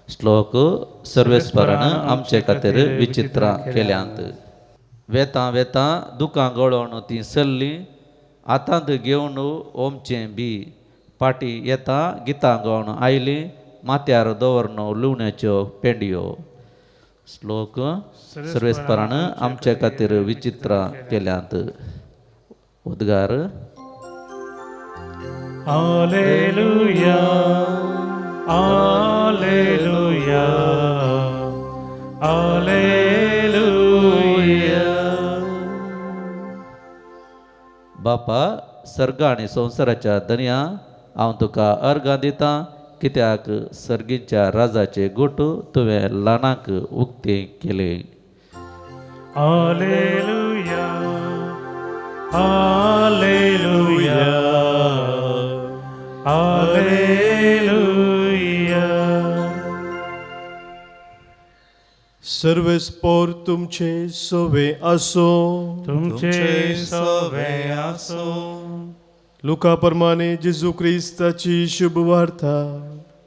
श्लोक. सर्वेस्परान आमचे खातीर विचित्रां केल्यांत. वेतां वेतां दुकां गळोवन तीं सल्लीं, हातांत घेवन ओमचें बी. पाटी येता गितां गावन आयलीं, माथ्यार दवरन लुवण्याच्यो पेंडयो. श्लोक. सर्वेस्परान आमचे खातीर विचित्रां केल्यांत. उद्गार. Alleluia, Alleluia, Alleluia. बापा, सर्ग आनी संवसाराच्या दनया, हांव तुका अर्गां दितां, कित्याक सर्गीच्या राजाचे गोट तुवें ल्हानांक उक्तें केलें. Alleluia, Alleluia, Alleluia. सर्वेस्पोर तुमचे सोवे आसो. तुमचे सवे आसो. लुका प्रमाणे जेजू क्रिस्ताची शुभ वार्ता.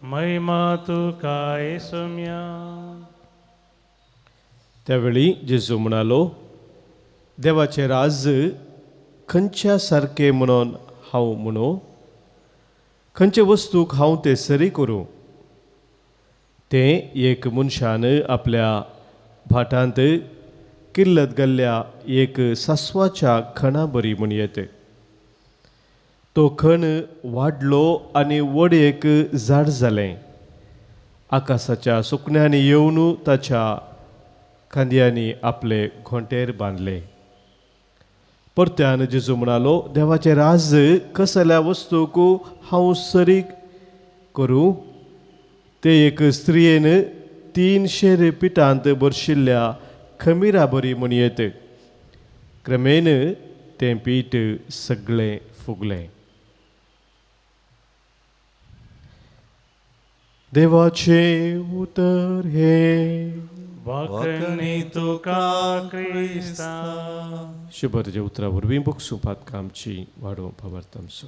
महिमा तुका येसुम्या. त्यावेळी जेजू म्हणालो, देवाचें राज खंयच्या सारकें म्हणून हांव म्हणू? खंयचे वस्तूक हांव तें सरी करूं? तें एक मनशान आपल्या भाटांत किल्लत गेल्ल्या एक सासवाच्या खणा बरी म्हण येत. तो खण वाडलो आनी व्हड एक झाड जालें. आकाशाच्या सुकण्यांनी येवन ताच्या खांद्यांनी आपले घोंटेर बांदले. परत्यान जेजू म्हणालो, देवाचें राज कसल्या वस्तूक हांव सरी करूं? ते एक स्त्रियेन 300 पिठांत भरशिल्ल्या खमिरा बरी म्हण येत. क्रमेन तें पीठ सगळें फुगलें. देवाचें उतर हें. वाकणी तुका क्रिस्ता. शुभरच्या उतरा वरवीं बक्षुपात कामची वाडोवं भावार्थामचो.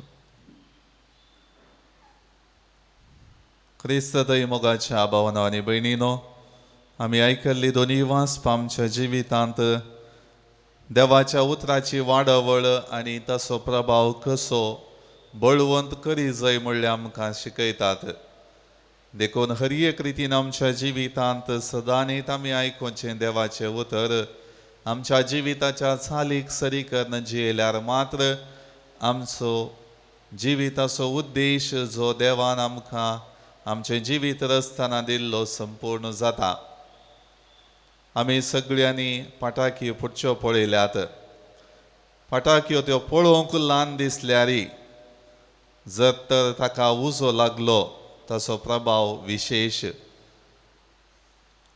क्रिस्त थंय मोगाच्या भावना आनी भयणीनो, आमी आयकल्ली दोनूय वाचपां आमच्या जिवितांत देवाच्या उतराची वाडावळ आनी ताचो प्रभाव कसो बळवंत करी जाय म्हणल्यार आमकां शिकयतात. देखून हर एक रितीन आमच्या जिवितांत सदांनीत आमी आयकुचें देवाचें उतर आमच्या जिविताच्या चालीक सरी करून जियेल्यार मात्र आमचो जिविताचो उद्देश जो देवान आमकां आमचें जिवीत रचतना दिल्लो संपूर्ण जाता. आमी सगळ्यांनी फटाक्यो फुटच्यो पळयल्यात. फटाक्यो त्यो पळोवंक ल्हान दिसल्यारी जर तर ताका उजो लागलो ताचो प्रभाव विशेश.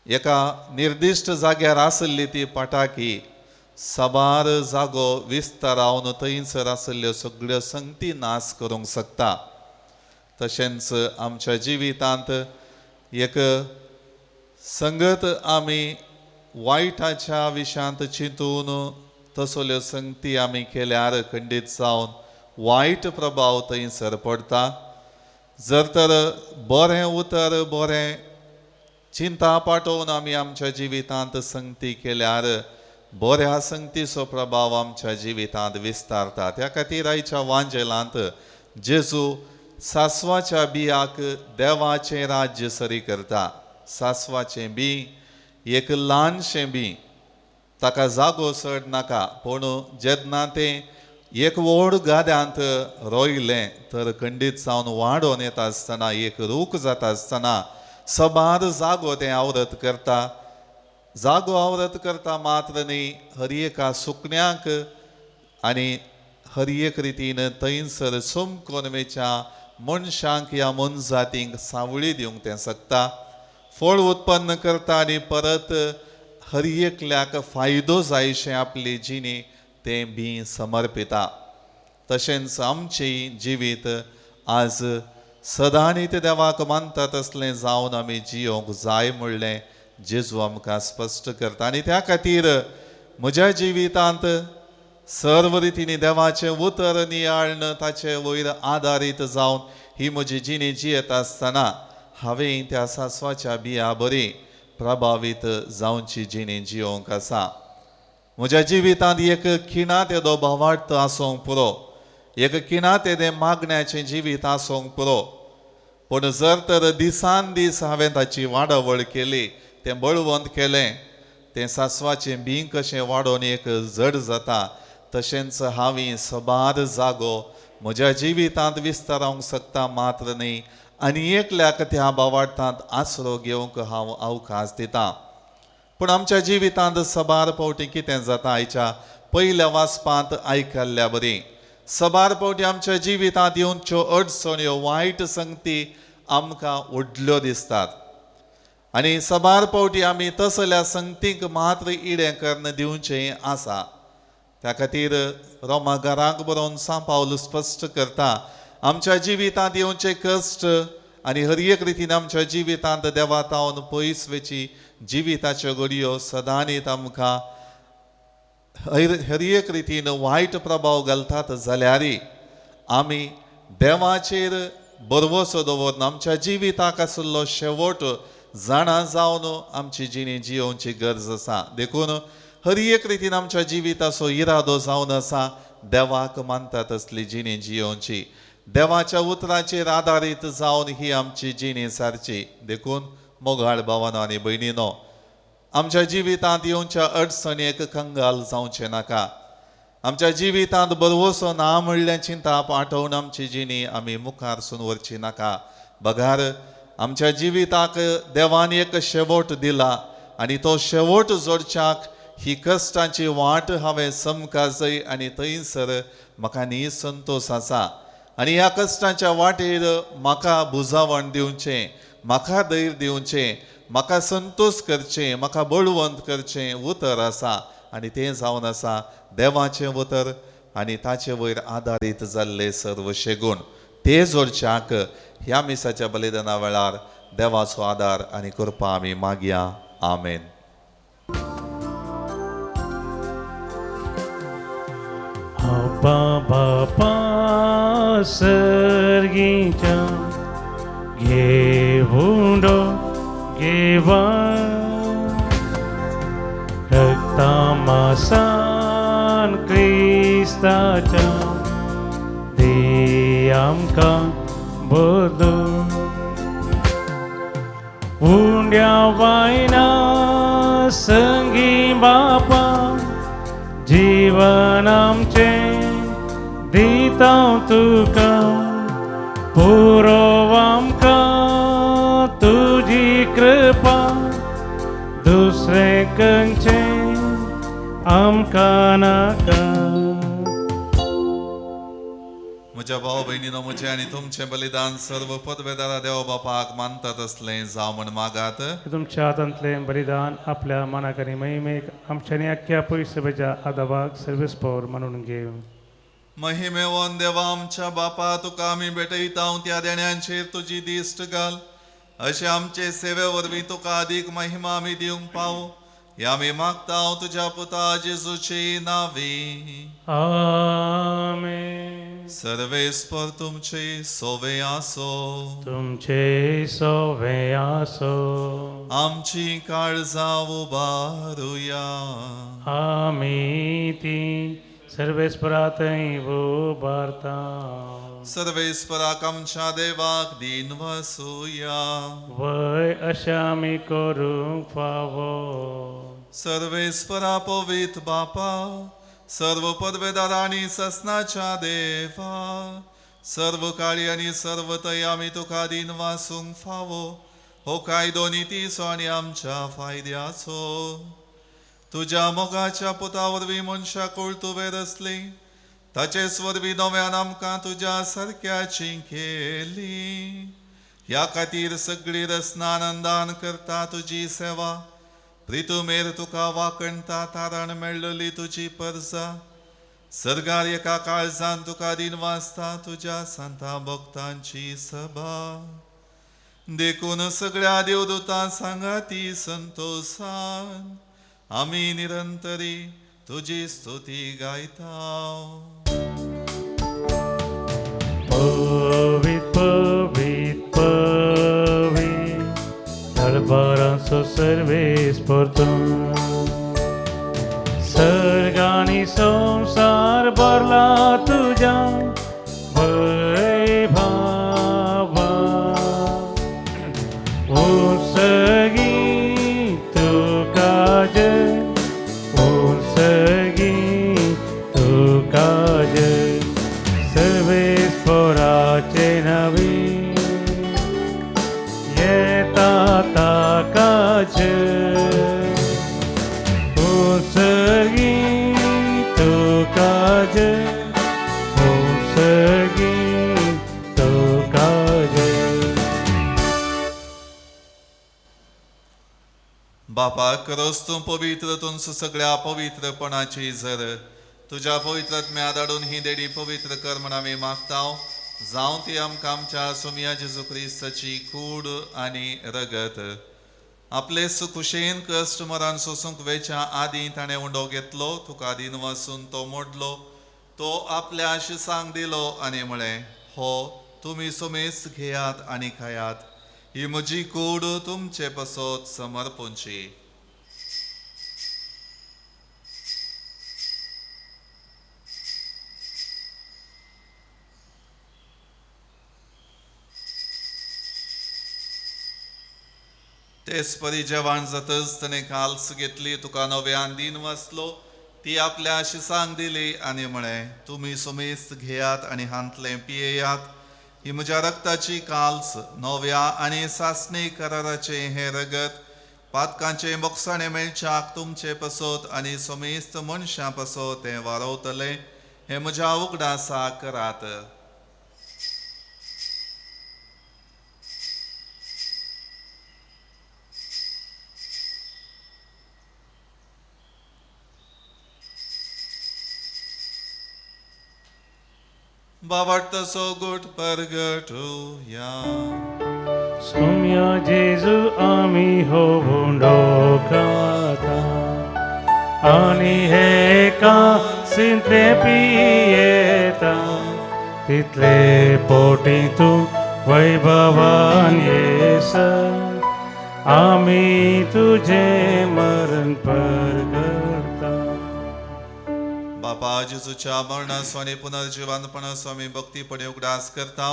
एका निर्दिश्ट जाग्यार आसली ती फटाकी साबार जागो विस्तारावन थंयसर आसल्ल्यो सगळ्यो संगती नाश करूंक शकता. तशेंच आमच्या जिवितांत एक संगत आमी वायटाच्या विशयांत चिंतून तसल्यो संगती आमी केल्यार खंडीत जावन वायट प्रभाव थंयसर पडटा. जर तर बरें उतर बरें चिंता पाठोवन आमी आमच्या जिवितांत संगती केल्यार बऱ्या संगतीचो प्रभाव आमच्या जिवितांत विस्तारता. त्या खातीर आयच्या वांजेलांत जेजू सासवाच्या बियाक देवाचें राज्य सरी करता. सासवाचें बी एक ल्हानशें बी, ताका जागो चड नाका, पूण जेन्ना तें एक व्हड गाद्यांत रोयलें तर खंडीत जावन वाडोवन येता आसतना एक रूख जाता आसतना सबार जागो तें आवरत करता. जागो आवरत करता मात्र न्ही, हर एका सुकण्याक आनी हर एक रितीन थंयसर चमकोन वेच्या मनशांक ह्या मनजातींक सावळी दिवंक तें शकता, फळ उत्पन्न करता आनी परत हर एकल्याक फायदो जायशें आपली जिणी तें बी समर्पिता. तशेंच आमचें जिवीत आज सदांनी ते देवाक मानता तसलें जावन आमी जियोंक जाय म्हणलें जेजू आमकां स्पश्ट करता. आनी त्या खातीर म्हज्या जिवितांत सर्व रितींनी देवाचें उतर नियाळ्न ताचे वयर आदारीत जावन ही म्हजी जिणी जियेत आसतना हांवें त्या सासवाच्या बिया बरी प्रभावीत जावची जिणी जियोंक आसा. म्हज्या जिवितांत एक खिणांत येदो भावार्थ आसूंक पुरो, एक खिणांत येदें मागण्याचें जिवीत आसूंक पुरो, पूण जर तर दिसान दीस हांवें ताची वाडावळ केली, तें बळवंत केलें, तें सासवाचें बीं कशें वाडोवन एक जड जाता, तशेंच हांवें सबार जागो म्हज्या जिवितांत विस्तारावंक शकता मात्र न्ही आनी एकल्याक त्या भावार्थांत आसरो घेवंक हांव अवकाश दितां. पूण आमच्या जिवितांत सबार फावटी कितें जाता, आयच्या पयल्या वाचपांत आयकल्ल्या बरी सबार फावटी आमच्या जिवितांत येवच्यो अडचण्यो वायट संगती आमकां व्हडल्यो दिसतात आनी सबार फावटी आमी तसल्या संगतींक मात्र इडें करून दिवचें आसा. त्या खातीर रोमा घराक बरोवन सांव पावल स्पश्ट करता, आमच्या जिवितांत येवचे कश्ट आनी हर एक रितीन आमच्या जिवितांत देवा तावन पयस वेची जिविताच्यो घडयो सदांनीत आमकां हर एक रितीन वायट प्रभाव घालतात जाल्यारय आमी देवाचेर भरवसो दवरून आमच्या जिविताक आशिल्लो शेवट जाणा जावन आमची जिणी जियोवची गरज आसा. देखून हर एक रितीन आमच्या जिविताचो इरादो जावन आसा देवाक मानता तसली जिणी जियोवची, देवाच्या उतराचेर आदारीत जावन ही आमची जिणी सारची. देखून मोगाळ भावानो आनी भयणीनो, आमच्या जिवितांत येवच्या अडचणेक कंगाल जावचें नाका. आमच्या जिवितांत भरवसो ना म्हणल्यार चिंताप आठोवन आमची जिणी आमी मुखार सून व्हरची नाका. बगार आमच्या जिविताक देवान एक शेवट दिला आनी तो शेवट जोडच्याक ही कश्टांची वाट हांवें समकाजय आनी थंयसर म्हाका न्ही संतोश आसा आनी ह्या कश्टांच्या वाटेर म्हाका बुजावण दिवचें, म्हाका धैर्य दिवचें, म्हाका संतोश करचें, म्हाका बळवंत करचें उतर आसा आनी तें जावन आसा देवाचें उतर आनी ताचे वयर आदारीत जाल्ले सर्व शेगूण. ते जोडच्याक ह्या मिसाच्या बलिदाना वेळार देवाचो आदार आनी कृपा आमी मागया. आमेन. अब्बा बापा सर्गीच्या घेवंडो घेवा रक्तामासान क्रिस्ताच्या दे आमकां बदल उंड्या वायना संगी बापा जीवन आमचें दिता तुका पुरो आमकां तुजी कृपा दुसरें खंयचें आमकां नाका. म्हज्या भाव भयणीनो, म्हजें आनी तुमचें बलिदान सर्व पदवेदारा देव बापाक मानता तसलें जावं म्हण मागात. तुमच्या हातांतलें बलिदान आपल्या मनाक आनी महिमेक आमच्यांनी आख्ख्या पयसुच्या आदाबाक सर्वीस पवर मानून घेव. महिमेवन देवा आमच्या बापा, तुका आमी भेटयता त्या देण्यांचेर तुजी दिश्ट घाल, अशें आमचे सेवे वरवीं तुका अदीक महिमा आमी दिवंक पावो, हे आमी मागता तुज्या पुता जेजूचे नांवी. आमेन. सर्वेस्पर तुमचे सोवे आसो, तुमचे सोवे आसो. आमची काळजां उबारुया. आमी ती सर्वेस्परा थंय उबारता. सर्वेस्पराक आमच्या देवाक दीन वसुया. वय अशें आमी करूंक फावो. सर्वेस्परा पवित्र बापा, सर्व पदवेदार आनी ससनाच्या देवा, सर्व काळी आनी सर्व तय आमी तुका दीन वासूंक फावो. हो कायदो नितीचो आनी आमच्या फायद्याचो. तुज्या मोगाच्या पुता वरवीं मनशाकूळ तुवें रचली ताचेच वरवीं नव्यान आमकां तुज्या सारक्याची केली. ह्या खातीर सगळी रसना आनंदान करता तुजी सेवा. प्रितुमेर तुका वाकणता तारण मेळ्ळली तुजी परजा. सर्गार एका काळजान तुका दिन वाचता तुज्या संता भक्तांची सभा. देखून सगळ्या देवदूतां सांगाती संतोषान आमी निरंतरी तुजी स्तुती गायता. पवित पवित पवित दरबारांचो सर्वेस परतून सर्ग आनी संवसार भरला तुज्या वैभवा. उंचगी तुका जय, उंचगी तुका जय, सर्वेस्पराचे नवी येता ताका जय. उंचगी तुका जय, उंचगी तुका जय. बापा खरोच तूं पवित्र, तुमचो सगळ्या पवित्रपणाची जर तुज्या पवित्र आत्म्या धाडून ही देडी पवित्र कर म्हण आमी मागता. जावं ती आमकां आमच्या सोमया जेजू क्रिस्ताची कूड आनी रगत. आपले सुखुशेन कश्ट मरण सोसूंक वेच्या आदीं ताणें उंडो घेतलो, तुका दिन वासून तो मोडलो, तो आपल्या शिसांक दिलो आनी म्हळें, हो तुमी सुमेस घेयात आनी खायात, ही म्हजी कूड तुमचे पासत समर्पूंची. तेच परी जेवण जातच ताणें काल्स घेतली, तुका नव्यान दिन वाचलो, ती आपल्या शिसांक दिली आनी म्हळें, तुमी सुमेस्त घेयात आनी हांतलें पियेयात, ही म्हज्या रक्ताची काल्स, नव्या आनी सासणी कराराचें हें रगत पातकांचें बोगसाणें मेळच्याक तुमचे पासत आनी समेस्त मनशां पासत तें वारवतलें. हें म्हज्या उगडासाक करात. बाबाटसो गुट परगटुया. सोम्या जेजू आमी हो उंडो खाता आनी हे कासिंतले पियेता, तितले पोटी तूं वैभवान येस, आमी तुजें मरण परगटा. बापा जेजूच्या मरणाचो आनी पुनर्जिवनपणाचो आमी भक्तीपणे उगडास करता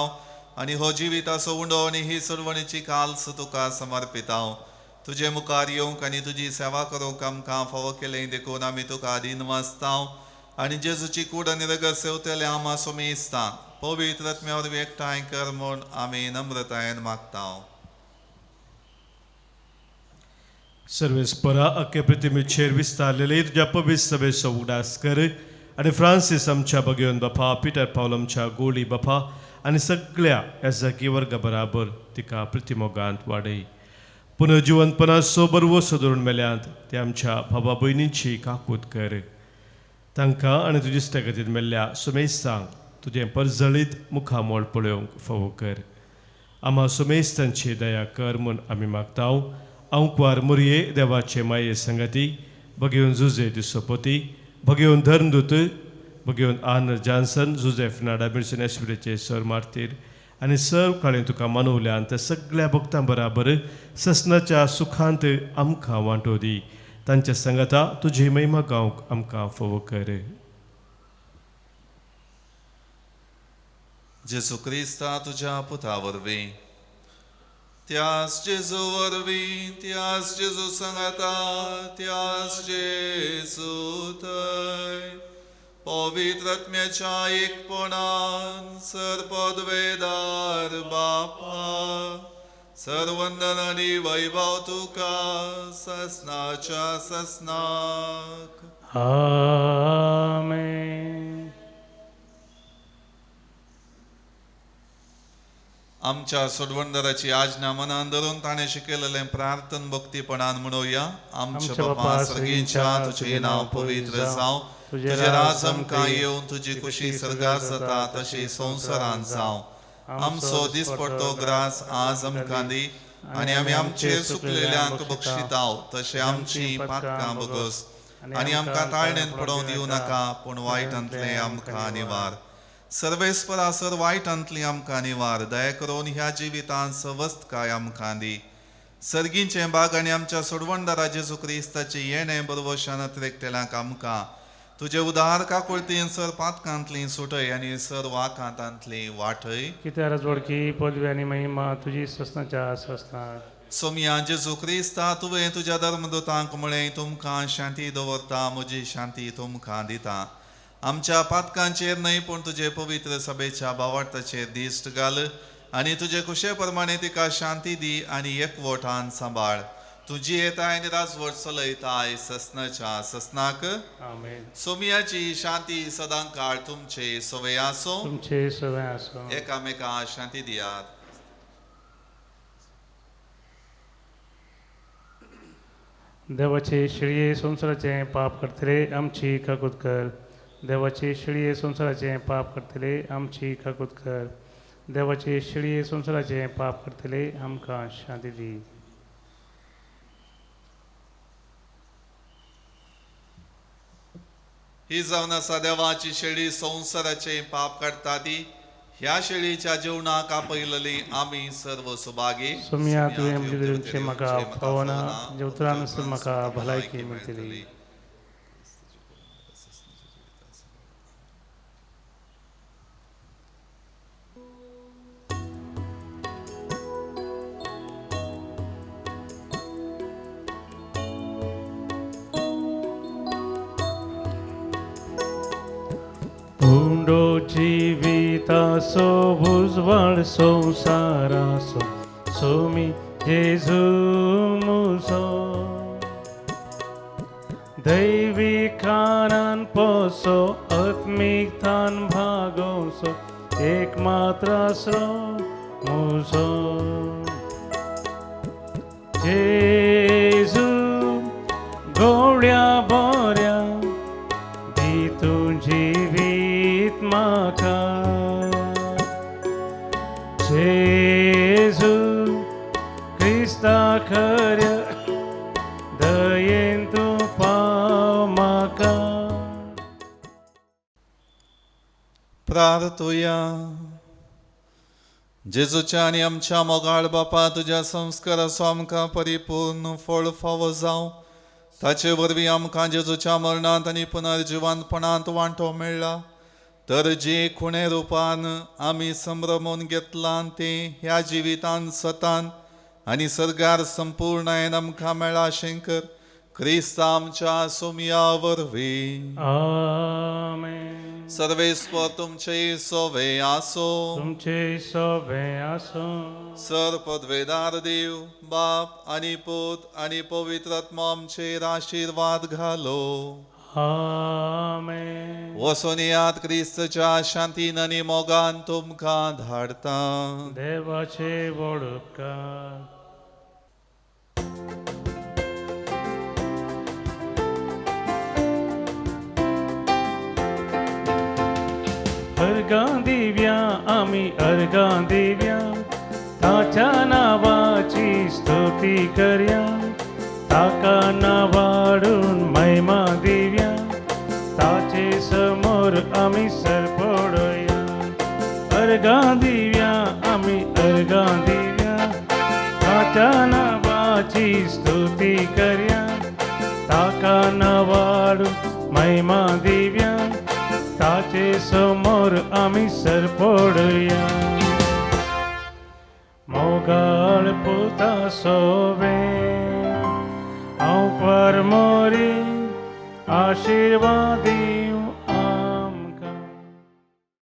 आनी हो जिविताचो उंडो आनी ही सोडवणीची काल्स तुका समर्पिता. तुजे मुखार येवंक आनी तुजी सेवा करूंक आमकां फावो केलें देखून आमी तुका दीन वाचता आनी जेजूची कूड आनी रगत सेवतले आमा सोमेस्ता पवित्र आत्म्या वरवीं एकठांय कर म्हूण आमी नम्रतायेन मागता. सर्वेस्परा अख्खे प्रतिमेचेर विस्तारलेले तुज्या पवित्र सभेचो उगडास कर आनी फ्रांसीस आमच्या बगेवन बापा, पिटर पावल आमच्या गोली बापा आनी सगळ्या ह्या वर्गा बराबर तिका प्रतिमोगांत वाडय. पुनर्जिवनपणाचो बरवसो धरून मेल्यांत ते आमच्या बाबा भयणींची काकूत कर. तांकां आनी तुजी इश्टागतीन मेल्ल्या सुमेस्तांक तुजें परजळीत मुखामोळ पळोवंक फावो कर. आमा सुमेस्तांची दया कर म्हूण आमी मागता. आंकवार मुरये देवाचे माये संगती भगेवन जुजे दिसोपती, भगेवन धर्मदूत, भगेवन आर्नल्ड जॉन्सन, जुजेफ नाडा मिर्सन एस्पिरेचे सर मार्तीर आनी सर्व काळें तुका मानवल्यान त्या सगळ्या भक्तां बराबर ससनाच्या सुखांत आमकां वांटो दी. तांच्या संगता तुजी महिमा गावंक आमकां फावो कर. जेजू क्रिस्ता तुज्या पुता वरवीं, त्यास जेजू वरवीं, त्यास जेजू सांगाता, त्यास जेजू थंय पवित्र आत्म्याच्या एकपणान सर्पद्वेदार बापा सर्वंदन आनी वैभव तुका ससनाच्या ससनाक. आमेन. आमच्या सोडवणदाराची आज्ञा मनान धरून ताणें शिकयलेलें प्रार्थन भक्तीपणान म्हणोवया. आमच्या बापा सर्गींच्या, तुजें नांव पवित्र जावं, तुजें राज आमकां येवन, तुजी खुशी सर्गार जाता तशी संवसारांत जावं. आमचो दिसपडतो ग्रास आज आमकां दी आनी आमी आमचेर सुकलेल्यांक बक्षिताव तशें आमची पातकां बगस आनी आमकां ताळणेन पडोवंक दिवं नाका, पूण वायटांतलें आमकां निवार. सर्वेस्परा सर वायटांतली आमकां निवार. दया करून ह्या जिवितांत सवस्तकाय आमकां दी. सर्गींचें बाग आनी आमच्या सोडवणदारा जेजू क्रिस्ताचें येणें बरवशान अत्रेकटेल्यांक आमकां तुजे उदार काकुळतीन सर पातकांतली सुटय आनी सर वाकांतांतली वाटय. कित्याक राजवडकी पदवी आनी महिमा तुजी ससनाच्या ससनाक. सोमया जेजू क्रिस्ता, तुवें तुज्या धर्मदूतांक म्हळें, तुमकां शांती दवरता, म्हजी शांती तुमकां दिता. आमच्या पातकांचेर न्हय पूण तुजे पवित्र सभेच्या भावार्थाचेर दिश्ट घाल आनी तुजे कुशे प्रमाणे तिका शांती दी आनी एकवटान सांबाळ. तुजी येताय आनी राजवट चलयताय ससनाच्या ससनाक. आमेन. सोमियाची शांती सदां काळ तुमचे सवय आसो. तुमचे सवय आसो. एकामेका शांती दियात. देवाचे शिळये संवसाराचें पाप करतले आमची काकूत कर. देवाचे शिळये संवसाराचें पाप करतले आमची काकूत कर. देवाचे शिळये संवसाराचें पाप करतले आमकां शांती दी. ही जावन आसा देवाची शेळी, संवसाराचें पाप काडटा ती. ह्या शेळीच्या जेवणाक आपयलेली आमी सर्व सुभागी. सोमया तुवें म्हजे म्हाका फावना, जेवतरान म्हाका भलायकी मेळटली. उंडो जिवितासो उजवाड संवसारासो सोमी जेजू मुजो. दैवी खानान पोसो आत्मीक थान भागोसो एक मात्र आसरो मुजो. जेजू गोड्या बोऱ्या दी तूं जिवीत म्हाका. जेजू क्रिस्ता खऱ्या दयेन तूं पाव म्हाका. प्रार्थुया. जेजूच्या आनी आमच्या मोगाळ बापा, तुज्या संस्काराचो आमकां परिपूर्ण फळ फावो जावं. ताचे वरवीं आमकां जेजूच्या मरणांत आनी पुनर्जिवंतपणांत वांटो मेळ्ळा. तर जे खुणे रुपान आमी संभ्रमून घेतलां तें ह्या जिवितान सतान आनी सर्गार संपूर्णायेन आमकां मेळ्ळा शंकर क्रिस्त आमच्या सोमया वरवीं. आमेन. सर्वेस्पर तुमचे सोवे आसो. तुमचे सोवे आसो. सर पदवेदार देव बाप आनी पूत आनी पवित्र आत्मा आमचेर आशिर्वाद घालो. आमेन. वसोनियात क्रिस्तच्या शांतीन आनी मोगान तुमकां धाडता. देवाचे व्हड उपकार. अर्गां दिव्या आमी अर्गां दिव्या, ताच्या नांवाची स्तुती करया. ताका नावाडून महिमा दिव्या, ताचे समोर आमी सरपडया. अर्गां दिव्या आमी अर्गां दिव्या, ताच्या नांवाची स्तुती करया. ताका नावाडून महिमा दिव्या, ताचे समोर आमी सरपडया. मोगाळ पुता सोवे हांव परमोरी आशिर्वादी